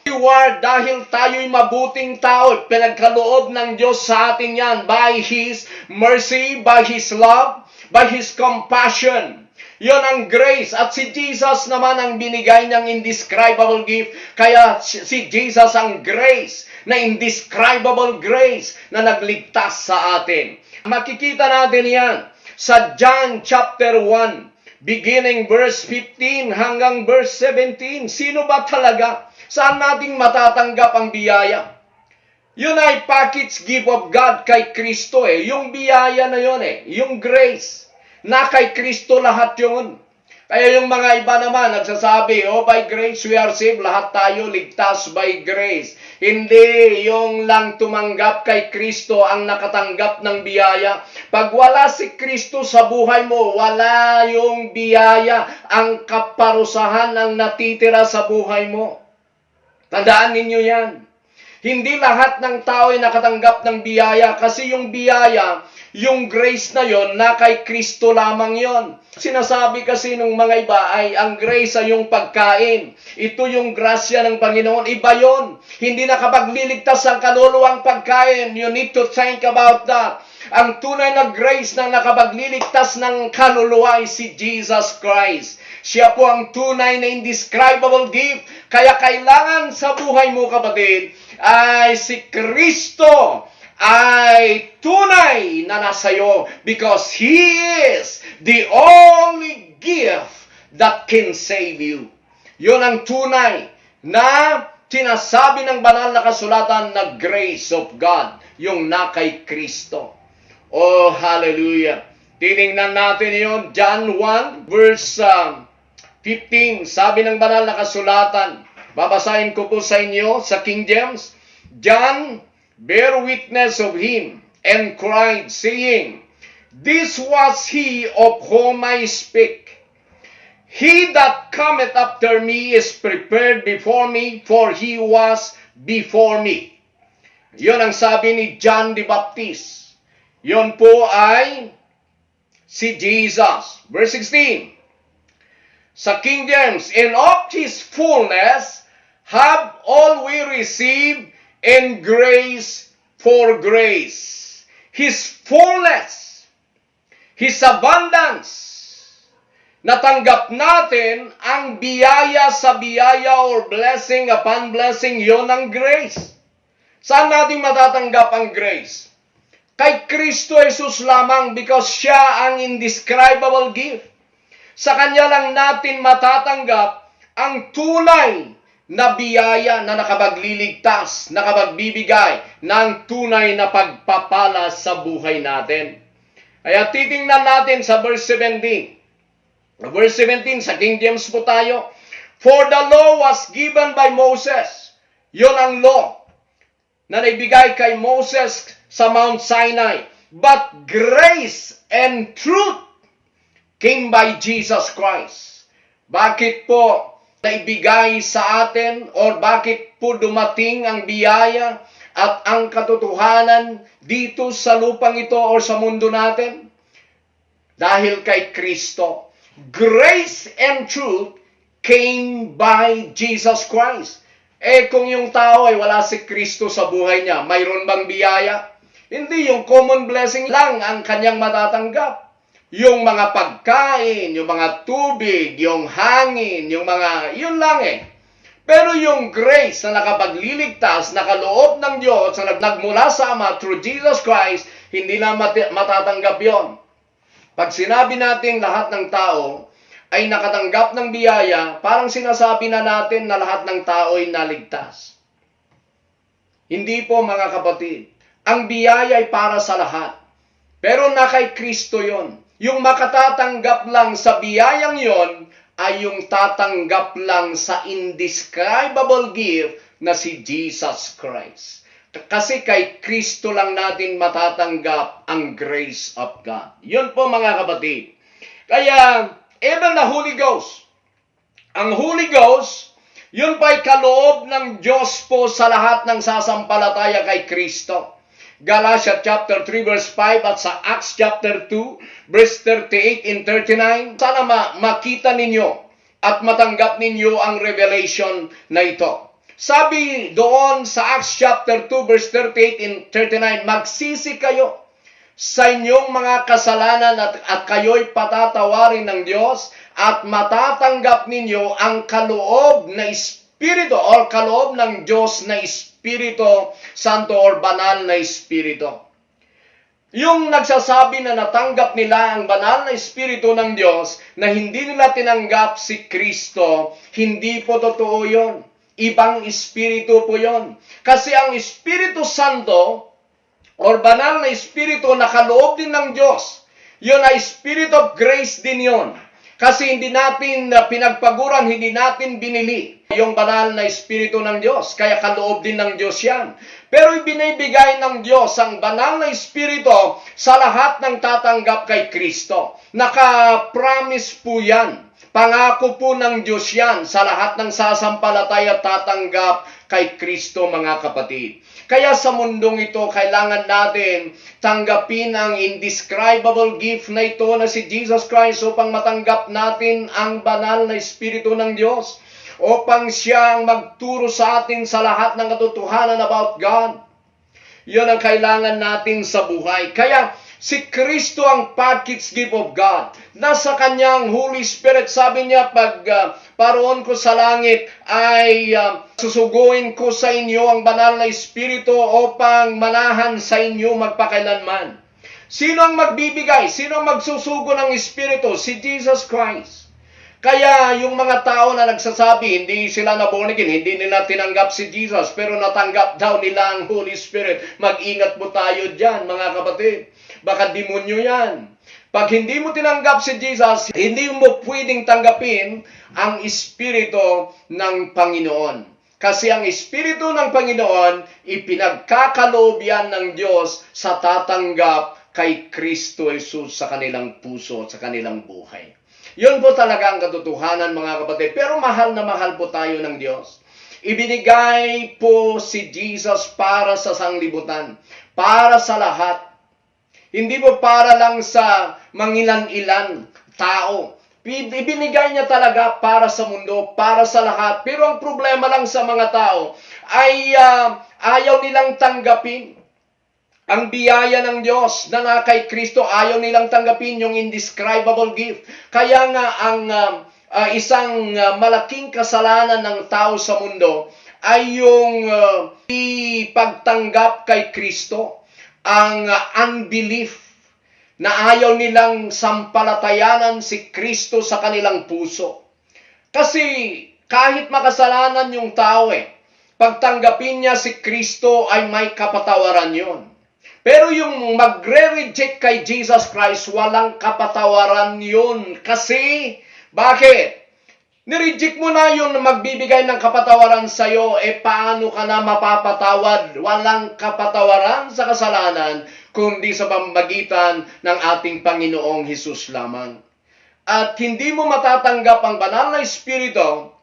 reward dahil tayo'y mabuting tao. Pinagkaloob ng Diyos sa atin yan by His mercy, by His love, by His compassion. Yon ang grace. At si Jesus naman ang binigay niyang indescribable gift. Kaya si Jesus ang grace, na indescribable grace na nagligtas sa atin. Makikita natin yan sa John chapter 1, beginning verse 15 hanggang verse 17. Sino ba talaga? Saan nating matatanggap ang biyaya? Yun ay package gift of God kay Kristo Yung biyaya na yun yung grace. Na kay Kristo lahat yun. Kaya yung mga iba naman nagsasabi, by grace we are saved, lahat tayo ligtas by grace. Hindi yung lang tumanggap kay Kristo ang nakatanggap ng biyaya. Pag wala si Kristo sa buhay mo, wala yung biyaya. Ang kaparusahan ang natitira sa buhay mo. Tandaan ninyo yan. Hindi lahat ng tao ay nakatanggap ng biyaya kasi yung biyaya, yung grace na yon na kay Kristo lamang yon. Sinasabi kasi ng mga iba ay ang grace ay yung pagkain. Ito yung grasya ng Panginoon. Iba yon. Hindi nakapagliligtas ang kaluluwang pagkain. You need to think about that. Ang tunay na grace na nakapagliligtas ng kaluluwa ay si Jesus Christ. Siya po ang tunay na indescribable gift. Kaya kailangan sa buhay mo, kapatid, ay si Kristo ay tunay na nasayo because He is the only gift that can save you. Yun ang tunay na sinasabi ng banal na kasulatan na grace of God, yung na kay Kristo. Oh, hallelujah. Tiningnan natin yun, John 1 verse 15. Sabi ng banal na kasulatan, babasahin ko po sa inyo sa King James, John bear witness of him, and cried, saying, This was he of whom I speak. He that cometh after me is prepared before me, for he was before me. Yon ang sabi ni John the Baptist. Yon po ay si Jesus. Verse 16. Sa King James, and of his fullness have all we received in grace for grace. His fullness, His abundance. Natanggap natin ang biyaya sa biyaya or blessing upon blessing, yon ang grace. Saan natin matatanggap ang grace? Kay Kristo Jesus lamang because siya ang indescribable gift. Sa Kanya lang natin matatanggap ang tunay na biyaya na nakapagliligtas, nakapagbibigay ng tunay na pagpapala sa buhay natin. Kaya titingnan natin sa verse 17. Verse 17 sa King James po tayo. For the law was given by Moses. Yon ang law na naibigay kay Moses sa Mount Sinai. But grace and truth came by Jesus Christ. Bakit po naibigay sa atin or bakit po dumating ang biyaya at ang katotohanan dito sa lupang ito o sa mundo natin? Dahil kay Kristo. Grace and truth came by Jesus Christ. Kung yung tao ay wala si Kristo sa buhay niya, mayroon bang biyaya? Hindi, yung common blessing lang ang kanyang matatanggap. Yung mga pagkain, yung mga tubig, yung hangin, yung mga, yun lang Pero yung grace na nakapagliligtas, nakaloob ng Diyos, na nagmula sa Ama through Jesus Christ, hindi na matatanggap yon. Pag sinabi natin lahat ng tao ay nakatanggap ng biyaya, parang sinasabi na natin na lahat ng tao ay naligtas. Hindi po, mga kapatid. Ang biyaya ay para sa lahat. Pero na kay Kristo yon. Yung makatatanggap lang sa biyayang yon ay yung tatanggap lang sa indescribable gift na si Jesus Christ. Kasi kay Kristo lang natin matatanggap ang grace of God. Yun po mga kapatid. Kaya, even the Holy Ghost, ang Holy Ghost, yun pa'y kaloob ng Diyos po sa lahat ng sasampalataya kay Kristo. Galatians chapter 3 verse 5 at sa Acts chapter 2 verse 38 and 39. Sana makita ninyo at matanggap ninyo ang revelation na ito. Sabi doon sa Acts chapter 2 verse 38 and 39, magsisi kayo sa inyong mga kasalanan at kayo'y patatawarin ng Diyos at matatanggap ninyo ang kaloob na Espiritu o kaloob ng Diyos na Espiritu Santo or banal na Espiritu. Yung nagsasabi na natanggap nila ang banal na Espiritu ng Diyos na hindi nila tinanggap si Kristo, hindi po totoo yun. Ibang Espiritu po yun. Kasi ang Espiritu Santo or banal na Espiritu na kaloob din ng Diyos, yun ay Spirit of Grace din yun. Kasi hindi natin pinagpaguran, hindi natin binili yung banal na Espiritu ng Diyos. Kaya kaloob din ng Diyos yan. Pero ibinibigay ng Diyos ang banal na Espiritu sa lahat ng tatanggap kay Kristo. Naka-promise po yan. Pangako po ng Diyos yan sa lahat ng sasampalataya at tatanggap kay Kristo mga kapatid. Kaya sa mundong ito, kailangan natin tanggapin ang indescribable gift na ito na si Jesus Christ upang matanggap natin ang banal na Espiritu ng Diyos. Upang siya ang magturo sa atin sa lahat ng katotohanan about God. Yun ang kailangan natin sa buhay. Kaya si Kristo ang package gift of God. Nasa kanyang Holy Spirit, sabi niya, pag paroon ko sa langit ay susuguin ko sa inyo ang banal na Espiritu upang manahan sa inyo magpakailanman. Sino ang magbibigay? Sino ang magsusugo ng Espiritu? Si Jesus Christ. Kaya yung mga tao na nagsasabi, hindi sila na born again, hindi nila tinanggap si Jesus, pero natanggap daw nila ang Holy Spirit. Mag-ingat po tayo dyan, mga kapatid. Baka demonyo yan. Pag hindi mo tinanggap si Jesus, hindi mo pwedeng tanggapin ang Espiritu ng Panginoon. Kasi ang Espiritu ng Panginoon, ipinagkakaloob yan ng Diyos sa tatanggap kay Kristo Jesus sa kanilang puso, sa kanilang buhay. Yun po talaga ang katotohanan mga kapatid. Pero mahal na mahal po tayo ng Diyos. Ibinigay po si Jesus para sa sanglibutan. Para sa lahat. Hindi po para lang sa mangilan-ilan tao. Ibinigay niya talaga para sa mundo, para sa lahat. Pero ang problema lang sa mga tao ay ayaw nilang tanggapin ang biyaya ng Diyos na kay Kristo. Ayaw nilang tanggapin yung indescribable gift. Kaya nga ang isang malaking kasalanan ng tao sa mundo ay yung ipagtanggap kay Kristo. Ang unbelief na ayaw nilang sampalatayanan si Kristo sa kanilang puso. Kasi kahit makasalanan yung tao pagtanggapin niya si Kristo ay may kapatawaran yun. Pero yung magre-reject kay Jesus Christ, walang kapatawaran yun. Kasi, bakit? Nireject mo na yun na magbibigay ng kapatawaran sa'yo, paano ka na mapapatawad? Walang kapatawaran sa kasalanan, kundi sa pamamagitan ng ating Panginoong Hesus lamang. At hindi mo matatanggap ang banal na Espiritu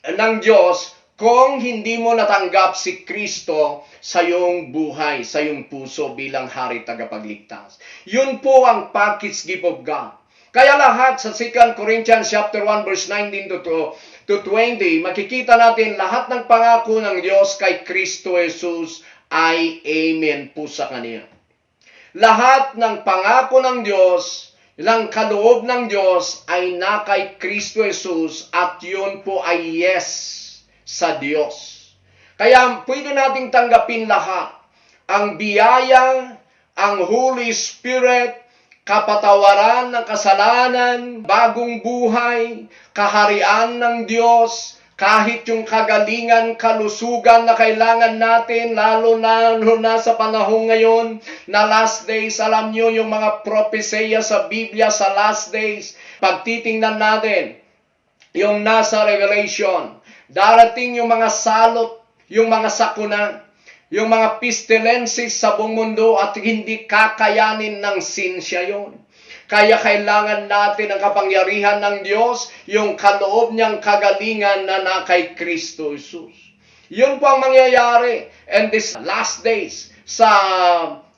ng Diyos kung hindi mo natanggap si Kristo sa iyong buhay, sa iyong puso bilang hari tagapagligtas. Yun po ang package gift of God. Kaya lahat sa 2 Corinthians chapter 1 verse 19 to 20, makikita natin lahat ng pangako ng Diyos kay Kristo Jesus ay amen po sa Kanya. Lahat ng pangako ng Diyos, ng kaloob ng Diyos ay na kay Kristo Jesus at yun po ay yes sa Diyos. Kaya pwede nating tanggapin lahat. Ang biyaya, ang Holy Spirit, kapatawaran ng kasalanan, bagong buhay, kaharian ng Diyos, kahit yung kagalingan, kalusugan na kailangan natin, lalo na sa panahon ngayon, na last days, alam nyo yung mga propesya sa Biblia sa last days, pagtitingnan natin, yung nasa Revelation. Darating yung mga salot, yung mga sakuna, yung mga pestilences sa buong mundo at hindi kakayanin ng sinsya yon. Kaya kailangan natin ang kapangyarihan ng Diyos, yung kaloob niyang kagalingan na kay Kristo Jesus. Yun po ang mangyayari in these last days sa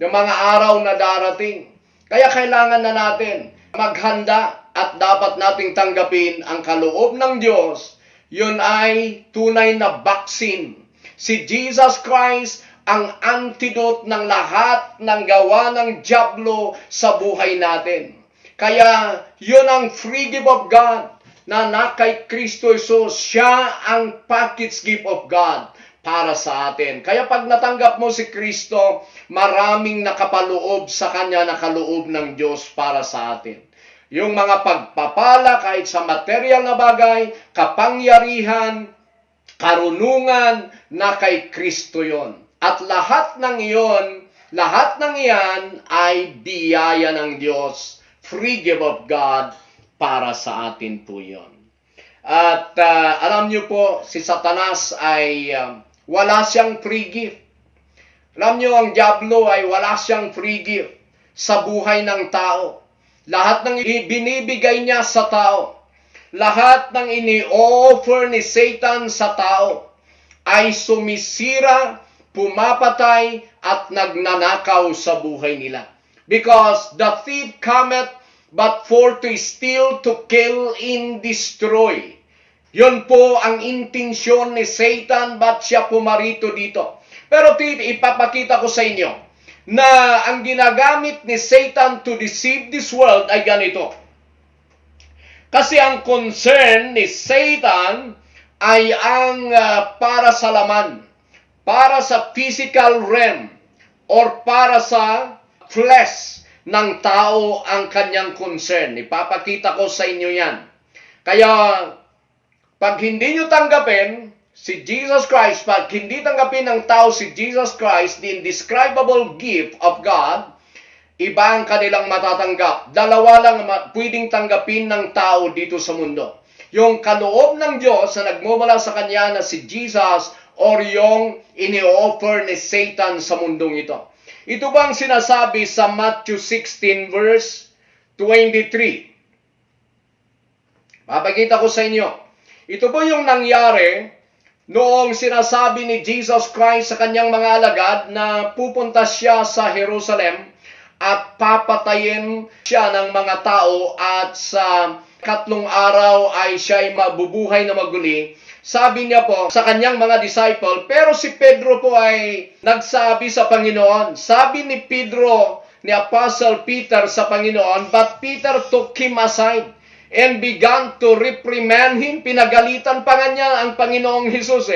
yung mga araw na darating. Kaya kailangan na natin maghanda at dapat nating tanggapin ang kaloob ng Diyos. Yun ay tunay na vaccine. Si Jesus Christ ang antidote ng lahat ng gawa ng dyablo sa buhay natin. Kaya yun ang free gift of God na kay Kristo Jesus. Siya ang package gift of God para sa atin. Kaya pag natanggap mo si Kristo, maraming nakapaloob sa Kanya, nakaloob ng Diyos para sa atin. Yung mga pagpapala kahit sa material na bagay, kapangyarihan, karunungan na kay Kristo yon. At lahat ng iyan ay biyaya ng Diyos, free gift of God para sa atin po yon. At alam niyo po, si Satanas ay wala siyang free gift. Alam niyo, ang diablo ay wala siyang free gift sa buhay ng tao. Lahat ng binibigay niya sa tao, lahat ng ini-offer ni Satan sa tao ay sumisira, pumapatay, at nagnanakaw sa buhay nila. Because the thief cometh but for to steal, to kill, and destroy. Yun po ang intensyon ni Satan, ba't siya pumarito dito. Pero ipapakita ko sa inyo na ang ginagamit ni Satan to deceive this world ay ganito. Kasi ang concern ni Satan ay ang para sa laman, para sa physical realm, or para sa flesh ng tao ang kanyang concern. Ipapakita ko sa inyo yan. Kaya, pag hindi nyo tanggapin si Jesus Christ, pag hindi tanggapin ng tao si Jesus Christ, the indescribable gift of God, iba ang kanilang matatanggap. Dalawa lang pwedeng tanggapin ng tao dito sa mundo. Yung kaloob ng Diyos na nagmumula sa Kanya na si Jesus, or yung ini-offer ni Satan sa mundong ito. Ito bang sinasabi sa Matthew 16 verse 23? Papakita ko sa inyo. Ito po yung nangyari noong sinasabi ni Jesus Christ sa kanyang mga alagad na pupunta siya sa Jerusalem at papatayin siya ng mga tao at sa 3 araw ay siya'y mabubuhay na maguli. Sabi niya po sa kanyang mga disciple, pero si Pedro po ay nagsabi sa Panginoon. Sabi ni Pedro, ni Apostle Peter sa Panginoon, but Peter took him aside and began to reprimand him. Pinagalitan pa nga niya ang Panginoong Hesus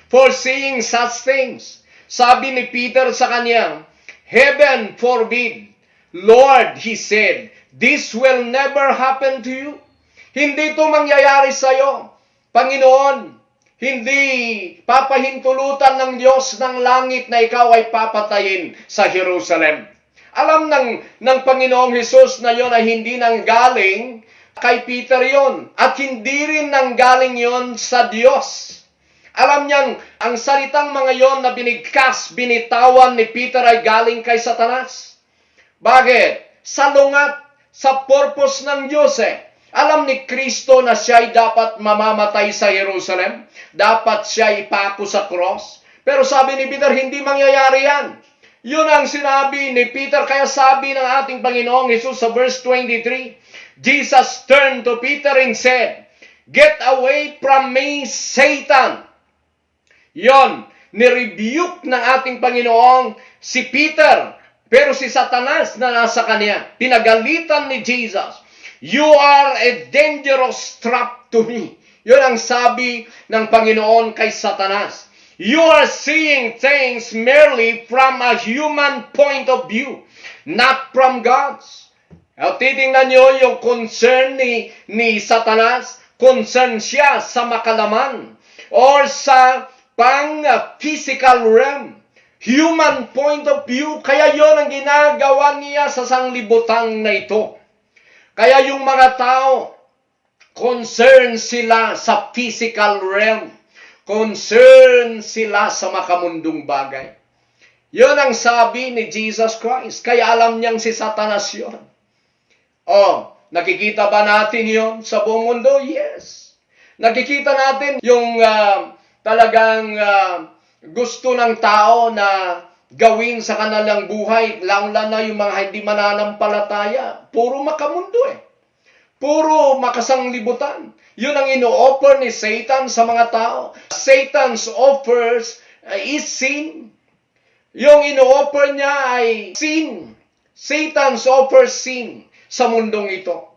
for saying such things. Sabi ni Peter sa kanya, heaven forbid, Lord, he said, this will never happen to you. Hindi ito mangyayari sa iyo. Panginoon, hindi papahintulutan ng Diyos ng langit na ikaw ay papatayin sa Jerusalem. Alam ng Panginoong Hesus na yon ay hindi nanggaling kay Peter yon at hindi rin nanggaling yon sa Diyos. Alam niyang ang salitang mga yon na binitawan ni Peter ay galing kay Satanas. Bakit? Sa lungat, sa purpose ng Diyos Alam ni Kristo na siya'y dapat mamamatay sa Jerusalem. Dapat siya'y ipako sa cross. Pero sabi ni Peter, hindi mangyayari yan. Yun ang sinabi ni Peter. Kaya sabi ng ating Panginoong Hesus sa verse 23, Jesus turned to Peter and said, get away from me, Satan. Yon, nirebuke ng ating Panginoong si Peter. Pero si Satanas na nasa kanya, pinagalitan ni Jesus. You are a dangerous trap to me. Yun ang sabi ng Panginoon kay Satanas. You are seeing things merely from a human point of view, not from God's. Titingnan nyo yung concern ni Satanas. Concern siya sa makalaman or sa pang-physical realm. Human point of view. Kaya yon ang ginagawa niya sa sanglibutan na ito. Kaya yung mga tao, Concern sila sa physical realm. Concern sila sa makamundong bagay. Yun ang sabi ni Jesus Christ. Kaya alam niyang si Satanas yun. Oh, nakikita ba natin yun sa buong mundo? Yes. Nakikita natin yung talagang gusto ng tao na gawin sa kanilang buhay, lalo na yung mga hindi mananampalataya. Puro makamundo eh. Puro makasanglibutan. Yun ang ino-offer ni Satan sa mga tao. Satan's offers is sin. Yung ino-offer niya ay sin. Satan's offers sin sa mundong ito.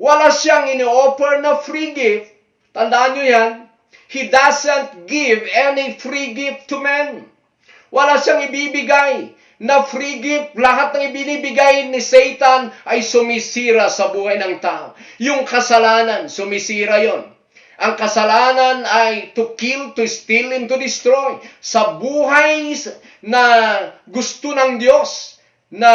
Wala siyang ino-offer na free gift. Tandaan nyo yan. He doesn't give any free gift to men. Wala siyang ibibigay na free gift. Lahat ng ibinibigay ni Satan ay sumisira sa buhay ng tao. Yung kasalanan, sumisira yon. Ang kasalanan ay to kill, to steal, and to destroy. Sa buhay na gusto ng Diyos na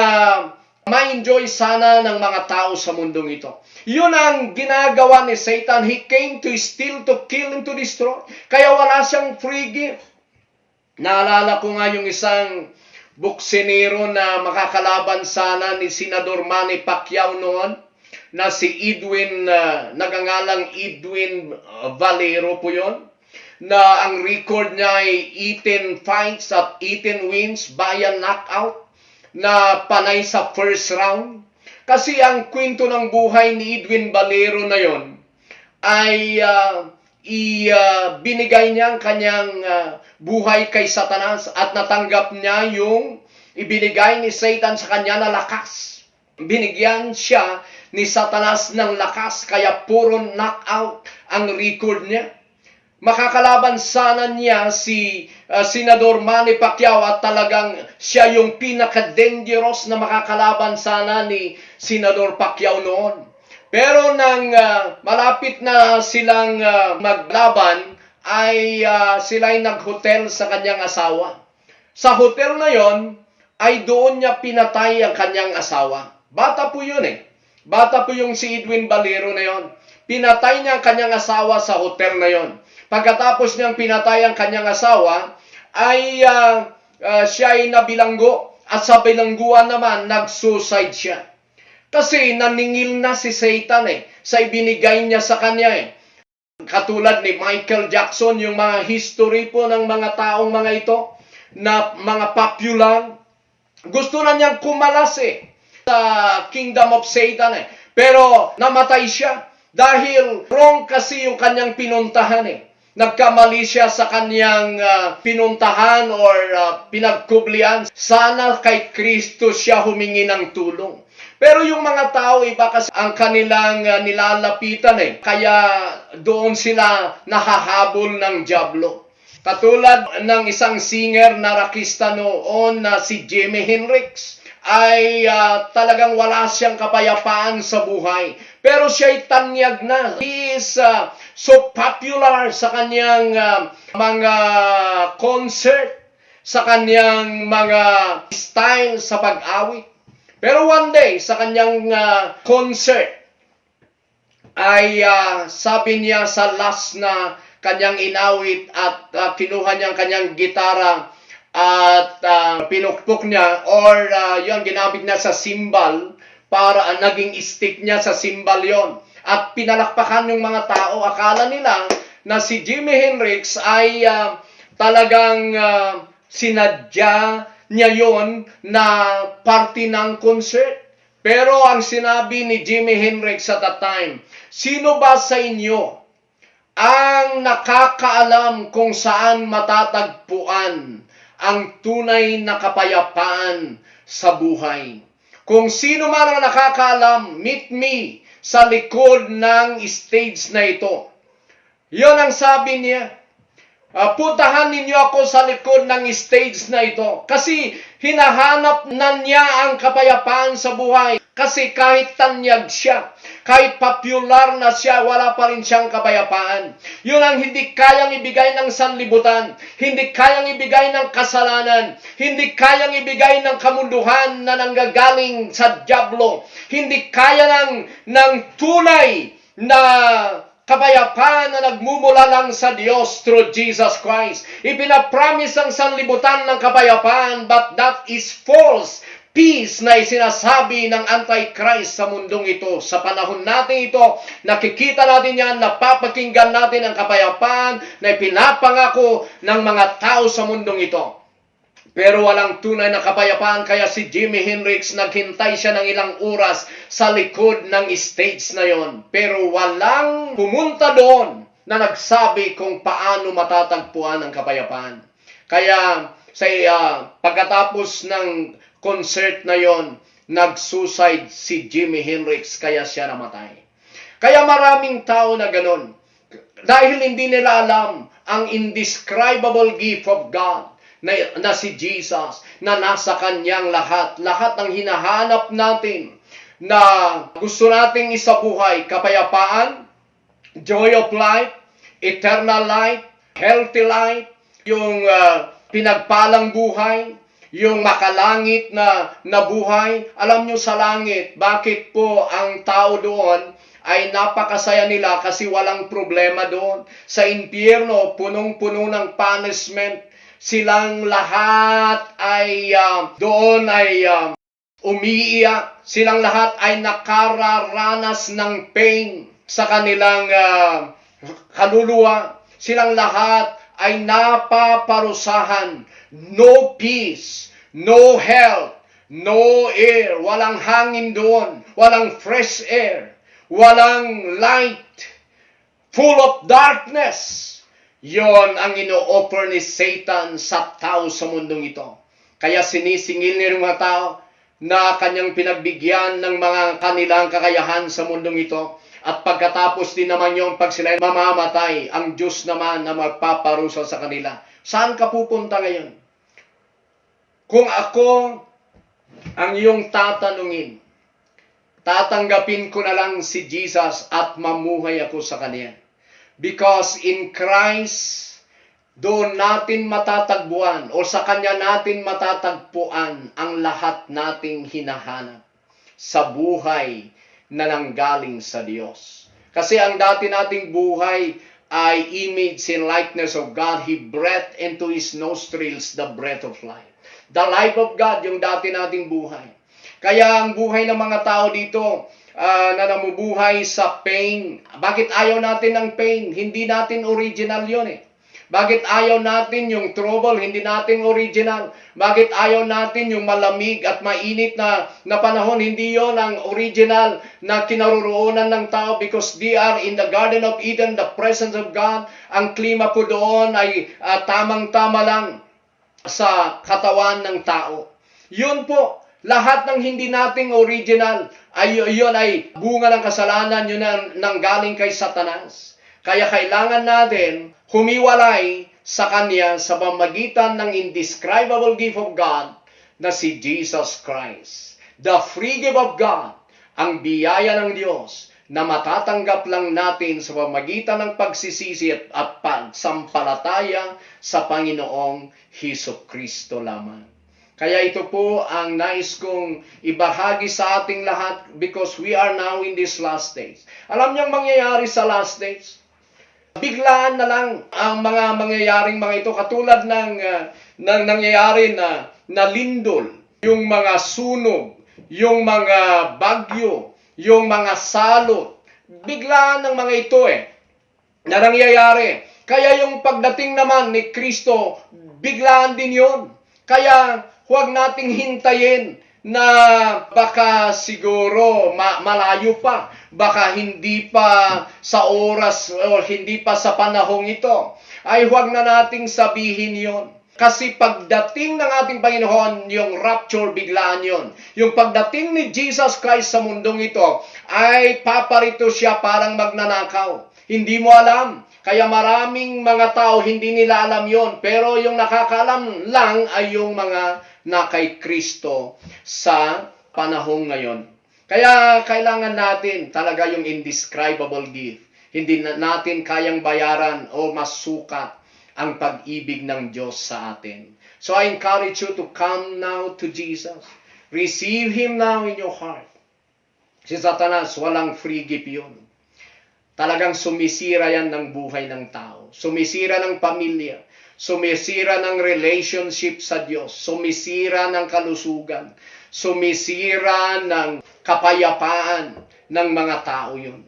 ma-enjoy sana ng mga tao sa mundong ito. Yun ang ginagawa ni Satan. He came to steal, to kill, and to destroy. Kaya wala siyang free gift. Naalala ko nga yung isang buksinero na makakalaban sana ni Senador Manny Pacquiao noon, na si Edwin, nagangalang Edwin Valero po yun, na ang record niya ay 18 fights at 18 wins via knockout, na panay sa first round. Kasi ang kwento ng buhay ni Edwin Valero na yon ay binigay niya ang kanyang buhay kay Satanas at natanggap niya yung ibinigay ni Satan sa kanya na lakas. Binigyan siya ni Satanas ng lakas, kaya puro knockout ang record niya. Makakalaban sana niya si Senador Manny Pacquiao at talagang siya yung pinaka-dangerous na makakalaban sana ni Senador Pacquiao noon. Pero nang malapit na silang maglaban, ay sila'y nag-hotel sa kanyang asawa. Sa hotel na yon, ay doon niya pinatay ang kanyang asawa. Bata po yun eh. Bata po yung si Edwin Valero na yon. Pinatay niya ang kanyang asawa sa hotel na yon. Pagkatapos niyang pinatay ang kanyang asawa, ay siya ay nabilanggo. At sa bilangguan naman, nag-suicide siya. Kasi naningil na si Satan eh, sa ibinigay niya sa kanya eh. Katulad ni Michael Jackson, yung mga history po ng mga taong mga ito, na mga popular, gusto na niyang kumalas eh, sa kingdom of Satan eh. Pero namatay siya dahil wrong kasi yung kanyang pinuntahan eh. Nagkamali siya sa kanyang pinuntahan or pinagkublian. Sana kay Kristo siya humingi ng tulong. Pero yung mga tao, iba kasi ang kanilang nilalapitan eh. Kaya doon sila nahahabol ng dyablo. Katulad ng isang singer na rockista noon na si Jimi Hendrix, ay talagang wala siyang kapayapaan sa buhay. Pero siya'y tanyag na. He is so popular sa kanyang mga concert, sa kanyang mga style sa pag-awit. Pero one day, sa kanyang concert, ay sabi niya sa last na kanyang inawit at kinuha niya ang kanyang gitara at pinukpok niya or yung ginamit niya sa cymbal para naging stick niya sa cymbal yon. At pinalakpakan yung mga tao. Akala nila na si Jimi Hendrix ay talagang sinadya niya yon na party ng concert. Pero ang sinabi ni Jimi Hendrix at that time, sino ba sa inyo ang nakakaalam kung saan matatagpuan ang tunay na kapayapaan sa buhay? Kung sino man ang nakakaalam, meet me sa likod ng stage na ito. Yon ang sabi niya. Puntahan ninyo ako sa likod ng stage na ito. Kasi hinahanap na niya ang kapayapaan sa buhay. Kasi kahit tanyag siya, kahit popular na siya, wala pa rin siyang kapayapaan. Yun ang hindi kayang ibigay ng sanlibutan. Hindi kayang ibigay ng kasalanan. Hindi kayang ibigay ng kamunduhan na nanggagaling sa dyablo. Hindi kaya ng tunay na kapayapaan na nagmumula lang sa Diyos through Jesus Christ. Ipinapromise ang sanlibutan ng kapayapaan, but that is false peace na isinasabi ng Antichrist sa mundong ito. Sa panahon natin ito, nakikita natin yan, napapakinggan natin ang kapayapaan na ipinapangako ng mga tao sa mundong ito. Pero walang tunay na kapayapaan, kaya si Jimi Hendrix naghintay siya ng ilang oras sa likod ng stage na yon. Pero walang pumunta doon na nagsabi kung paano matatagpuan ang kapayapaan. Kaya pagkatapos ng concert na yon, nag-suicide si Jimi Hendrix, kaya siya namatay. Kaya maraming tao na ganon. Dahil hindi nila alam ang indescribable gift of God na si Jesus, na nasa kanyang lahat ng hinahanap natin, na gusto nating isabuhay, kapayapaan, joy of life, eternal life, healthy life, yung pinagpalang buhay, yung makalangit na buhay. Alam nyo sa langit, bakit po ang tao doon ay napakasaya nila? Kasi walang problema doon. Sa impyerno, punong-puno ng punishment. Silang lahat ay doon ay umiiyak. Silang lahat ay nakararanas ng pain sa kanilang kaluluwa. Silang lahat ay napaparusahan. No peace, no health, no air. Walang hangin doon. Walang fresh air. Walang light. Full of darkness. Yon ang ino-offer ni Satan sa tao sa mundong ito. Kaya sinisingil niya ng mga tao na kanyang pinagbigyan ng mga kanilang kakayahan sa mundong ito. At pagkatapos din naman yung pag sila mamamatay, ang Diyos naman na magpaparusa sa kanila. Saan ka pupunta ngayon? Kung ako ang iyong tatanungin, tatanggapin ko na lang si Jesus at mamuhay ako sa Kanya. Because in Christ, doon natin matatagpuan o sa Kanya natin matatagpuan ang lahat nating hinahanap sa buhay na nanggaling sa Diyos. Kasi ang dati nating buhay ay image and likeness of God. He breathed into His nostrils the breath of life. The life of God, yung dati nating buhay. Kaya ang buhay ng mga tao dito, na namubuhay sa pain. Bakit ayaw natin ng pain? Hindi natin original yun eh. Bakit ayaw natin yung trouble? Hindi natin original. Bakit ayaw natin yung malamig at mainit na panahon? Hindi yon ang original na kinaroroonan ng tao, because they are in the Garden of Eden, the presence of God. Ang klima po doon ay tamang-tama lang sa katawan ng tao. Yun po. Lahat ng hindi nating original, yun ay bunga ng kasalanan, yun ang nanggaling kay Satanas. Kaya kailangan natin humiwalay sa Kanya sa pamamagitan ng indescribable gift of God na si Jesus Christ. The free gift of God, ang biyaya ng Diyos na matatanggap lang natin sa pamamagitan ng pagsisisi at pagsampalataya sa Panginoong Hesukristo lamang. Kaya ito po ang nais kong ibahagi sa ating lahat, because we are now in this last days. Alam niyang mangyayari sa last days? Biglaan na lang ang mga mangyayaring mga ito, katulad ng nangyayari na lindol, yung mga sunog, yung mga bagyo, yung mga salot. Biglaan ng mga ito na nangyayari. Kaya yung pagdating naman ni Kristo, biglaan din yun. Kaya huwag nating hintayin na baka siguro malayo pa, baka hindi pa sa oras o hindi pa sa panahong ito. Ay huwag na nating sabihin yon. Kasi pagdating ng ating Panginoon, yung rapture, biglaan yon. Yung pagdating ni Jesus Christ sa mundong ito, ay paparito siya parang magnanakaw. Hindi mo alam. Kaya maraming mga tao hindi nila alam yon. Pero yung nakakaalam lang ay yung mga na kay Kristo sa panahong ngayon. Kaya kailangan natin talaga yung indescribable gift. Hindi natin kayang bayaran o masukat ang pag-ibig ng Diyos sa atin. So I encourage you to come now to Jesus. Receive Him now in your heart. Si Satanas, walang free gift yun. talagang sumisira yan ng buhay ng tao. Sumisira ng pamilya. Sumisira ng relationship sa Diyos. Sumisira ng kalusugan. Sumisira ng kapayapaan ng mga tao yun.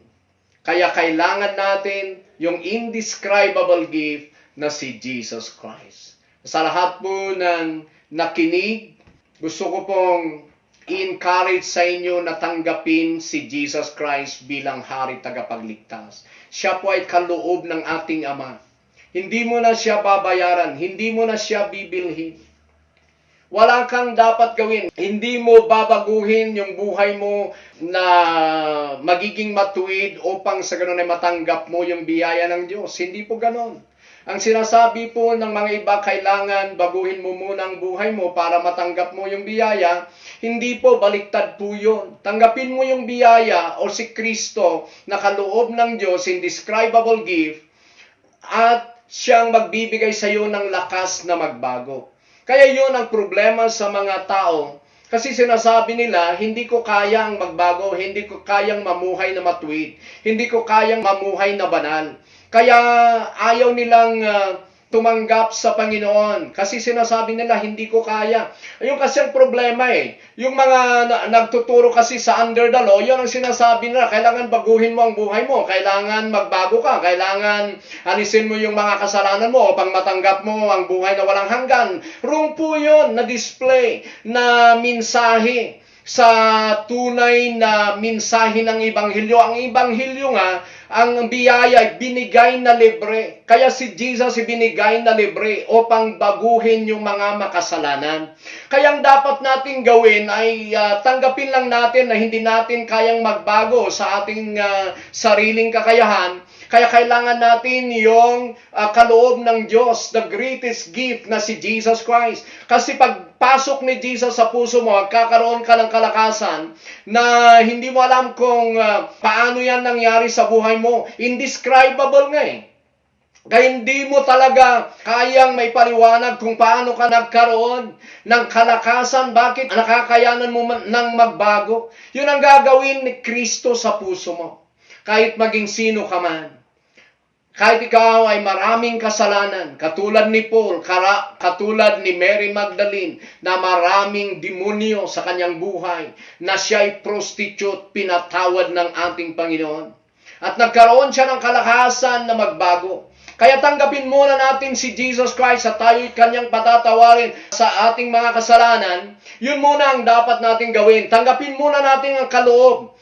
Kaya kailangan natin yung indescribable gift na si Jesus Christ. Sa lahat po ng nakinig, gusto ko pong i-encourage sa inyo na tanggapin si Jesus Christ bilang Hari Tagapagligtas. Siya po ay kaloob ng ating Ama. Hindi mo na siya babayaran, hindi mo na siya bibilhin. Wala kang dapat gawin. Hindi mo babaguhin yung buhay mo na magiging matuwid upang sa ganun ay matanggap mo yung biyaya ng Diyos. Hindi po ganon. Ang sinasabi po ng mga iba, kailangan baguhin mo muna ang buhay mo para matanggap mo yung biyaya. Hindi po, baliktad po yun. Tanggapin mo yung biyaya o si Kristo na kaloob ng Diyos, indescribable gift, at siyang magbibigay sa iyo ng lakas na magbago. Kaya yun ang problema sa mga tao. Kasi sinasabi nila, hindi ko kayang magbago, hindi ko kayang mamuhay na matuwid, hindi ko kayang mamuhay na banal. Kaya ayaw nilang tumanggap sa Panginoon. Kasi sinasabi nila, hindi ko kaya. Ayun kasi ang problema eh. Yung mga nagtuturo kasi sa under the law, yun ang sinasabi nila, kailangan baguhin mo ang buhay mo, kailangan magbago ka, kailangan alisin mo yung mga kasalanan mo upang matanggap mo ang buhay na walang hanggan. Wrong po yun na display, na mensahe sa tunay na mensahe ng Ebanghelyo. Ang Ebanghelyo nga, ang biyaya binigay na libre. Kaya si Jesus ibinigay na libre upang baguhin yung mga makasalanan. Kaya ang dapat natin gawin ay tanggapin lang natin na hindi natin kayang magbago sa ating sariling kakayahan. Kaya kailangan natin yung kaloob ng Diyos, the greatest gift na si Jesus Christ. Kasi pagpasok ni Jesus sa puso mo, magkakaroon ka ng kalakasan na hindi mo alam kung paano yan nangyari sa buhay mo. Indescribable nga eh. Kaya hindi mo talaga kayang may paliwanag kung paano ka nagkaroon ng kalakasan, bakit nakakayanan mo ng magbago. Yun ang gagawin ni Kristo sa puso mo. Kahit maging sino ka man. Kahit ikaw ay maraming kasalanan, katulad ni Paul, katulad ni Mary Magdalene, na maraming demonyo sa kanyang buhay, na siya ay prostitute, pinatawad ng ating Panginoon. At nagkaroon siya ng kalakasan na magbago. Kaya tanggapin muna natin si Jesus Christ at tayo'y kanyang patatawarin sa ating mga kasalanan. Yun muna ang dapat natin gawin. Tanggapin muna natin ang kaloob.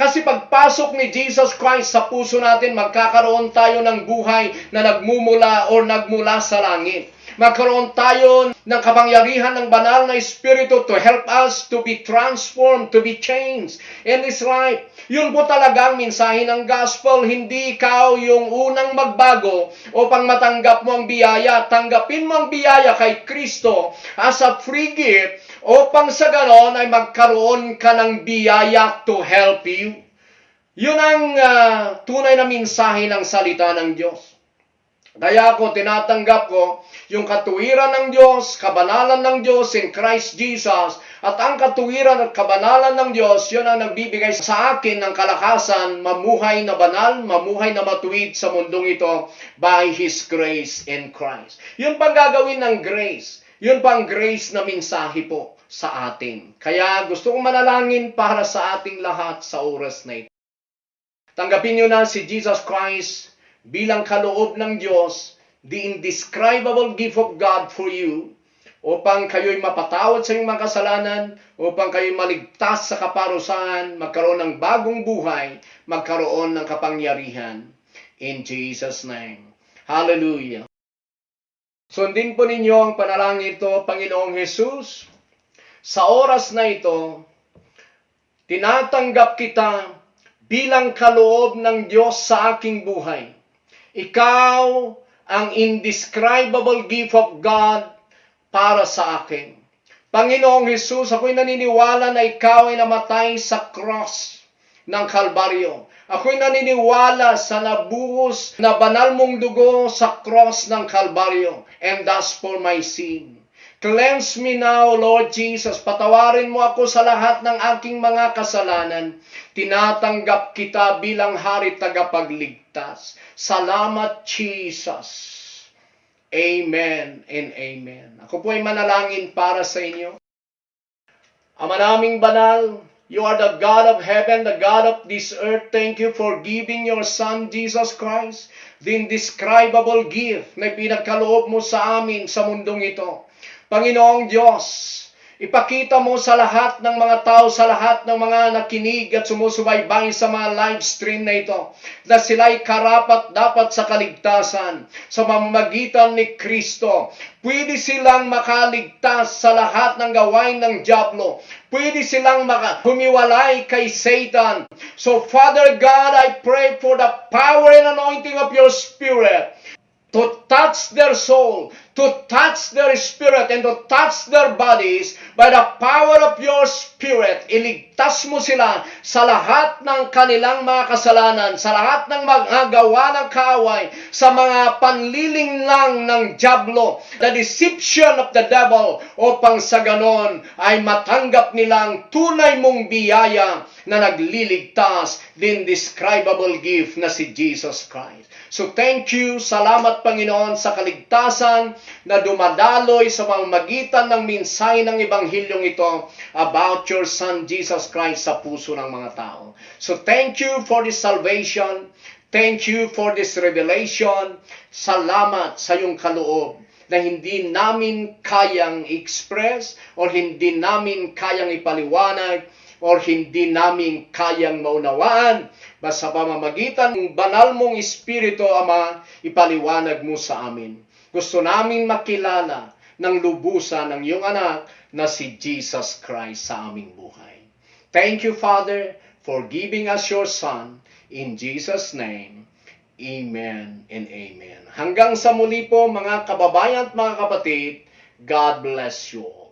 Kasi pagpasok ni Jesus Christ sa puso natin, magkakaroon tayo ng buhay na nagmumula o nagmula sa langit. Magkaroon tayo ng kapangyarihan ng banal na Espiritu to help us to be transformed, to be changed in His life. Yun po talagang mensahe ng gospel. Hindi ikaw yung unang magbago upang matanggap mo ang biyaya. Tanggapin mo ang biyaya kay Kristo as a free gift upang sa ganon ay magkaroon ka ng biyaya to help you. Yun ang tunay na mensahe ng salita ng Diyos. Kaya ako tinatanggap ko yung katuwiran ng Diyos, kabanalan ng Diyos in Christ Jesus, at ang katuwiran at kabanalan ng Diyos, yun ang nagbibigay sa akin ng kalakasan, mamuhay na banal, mamuhay na matuwid sa mundong ito by His grace in Christ. Yun pang gagawin ng grace. Yun pang grace na mensahe po sa atin. Kaya gusto kong manalangin para sa ating lahat sa oras na ito. Tanggapin nyo na si Jesus Christ bilang kaloob ng Diyos, the indescribable gift of God for you, upang kayo'y mapatawad sa inyong mga kasalanan, upang kayo'y maligtas sa kaparusahan, magkaroon ng bagong buhay, magkaroon ng kapangyarihan. In Jesus' name. Hallelujah. Sundin po ninyo ang panalangin ito, Panginoong Jesus. Sa oras na ito, tinatanggap kita bilang kaloob ng Diyos sa aking buhay. Ikaw ang indescribable gift of God para sa akin. Panginoong Jesus, ako'y naniniwala na ikaw ay namatay sa cross ng Kalbaryo. Ako'y naniniwala sa nabuhos na banal mong dugo sa cross ng Kalbaryo, and that's for my sin. Cleanse me now, Lord Jesus. Patawarin mo ako sa lahat ng aking mga kasalanan. Tinatanggap kita bilang hari tagapagligtas. Salamat, Jesus. Amen and amen. Ako po ay manalangin para sa inyo. Ama naming banal, you are the God of heaven, the God of this earth. Thank you for giving your Son, Jesus Christ, the indescribable gift na pinagkaloob mo sa amin sa mundong ito. Panginoong Diyos, ipakita mo sa lahat ng mga tao, sa lahat ng mga nakinig at sumusubaybay sa mga live stream na ito, na sila'y karapat dapat sa kaligtasan sa pamamagitan ni Kristo. Pwede silang makaligtas sa lahat ng gawain ng dyablo. Pwede silang humiwalay kay Satan. So Father God, I pray for the power and anointing of your Spirit to touch their soul, to touch their spirit, and to touch their bodies by the power of your Spirit. Iligtas mo sila sa lahat ng kanilang mga kasalanan, sa lahat ng mga gawa ng kaaway, sa mga panliling lang ng dyablo, the deception of the devil, upang sa ganon ay matanggap nilang tunay mong biyaya na nagliligtas, the indescribable gift na si Jesus Christ. So thank you, salamat Panginoon sa kaligtasan na dumadaloy sa pamamagitan ng mensahe ng Ebanghilyong ito about your Son Jesus Christ sa puso ng mga tao. So thank you for this salvation. Thank you for this revelation. Salamat sa iyong kaloob na hindi namin kayang express or hindi namin kayang ipaliwanag or hindi namin kayang maunawaan. Basta pamamagitan ng banal mong Espiritu, Ama, ipaliwanag mo sa amin. Gusto namin makilala ng lubusan ng iyong anak na si Jesus Christ sa aming buhay. Thank you, Father, for giving us your Son. In Jesus' name, amen and amen. Hanggang sa muli po, mga kababayan at mga kapatid, God bless you all.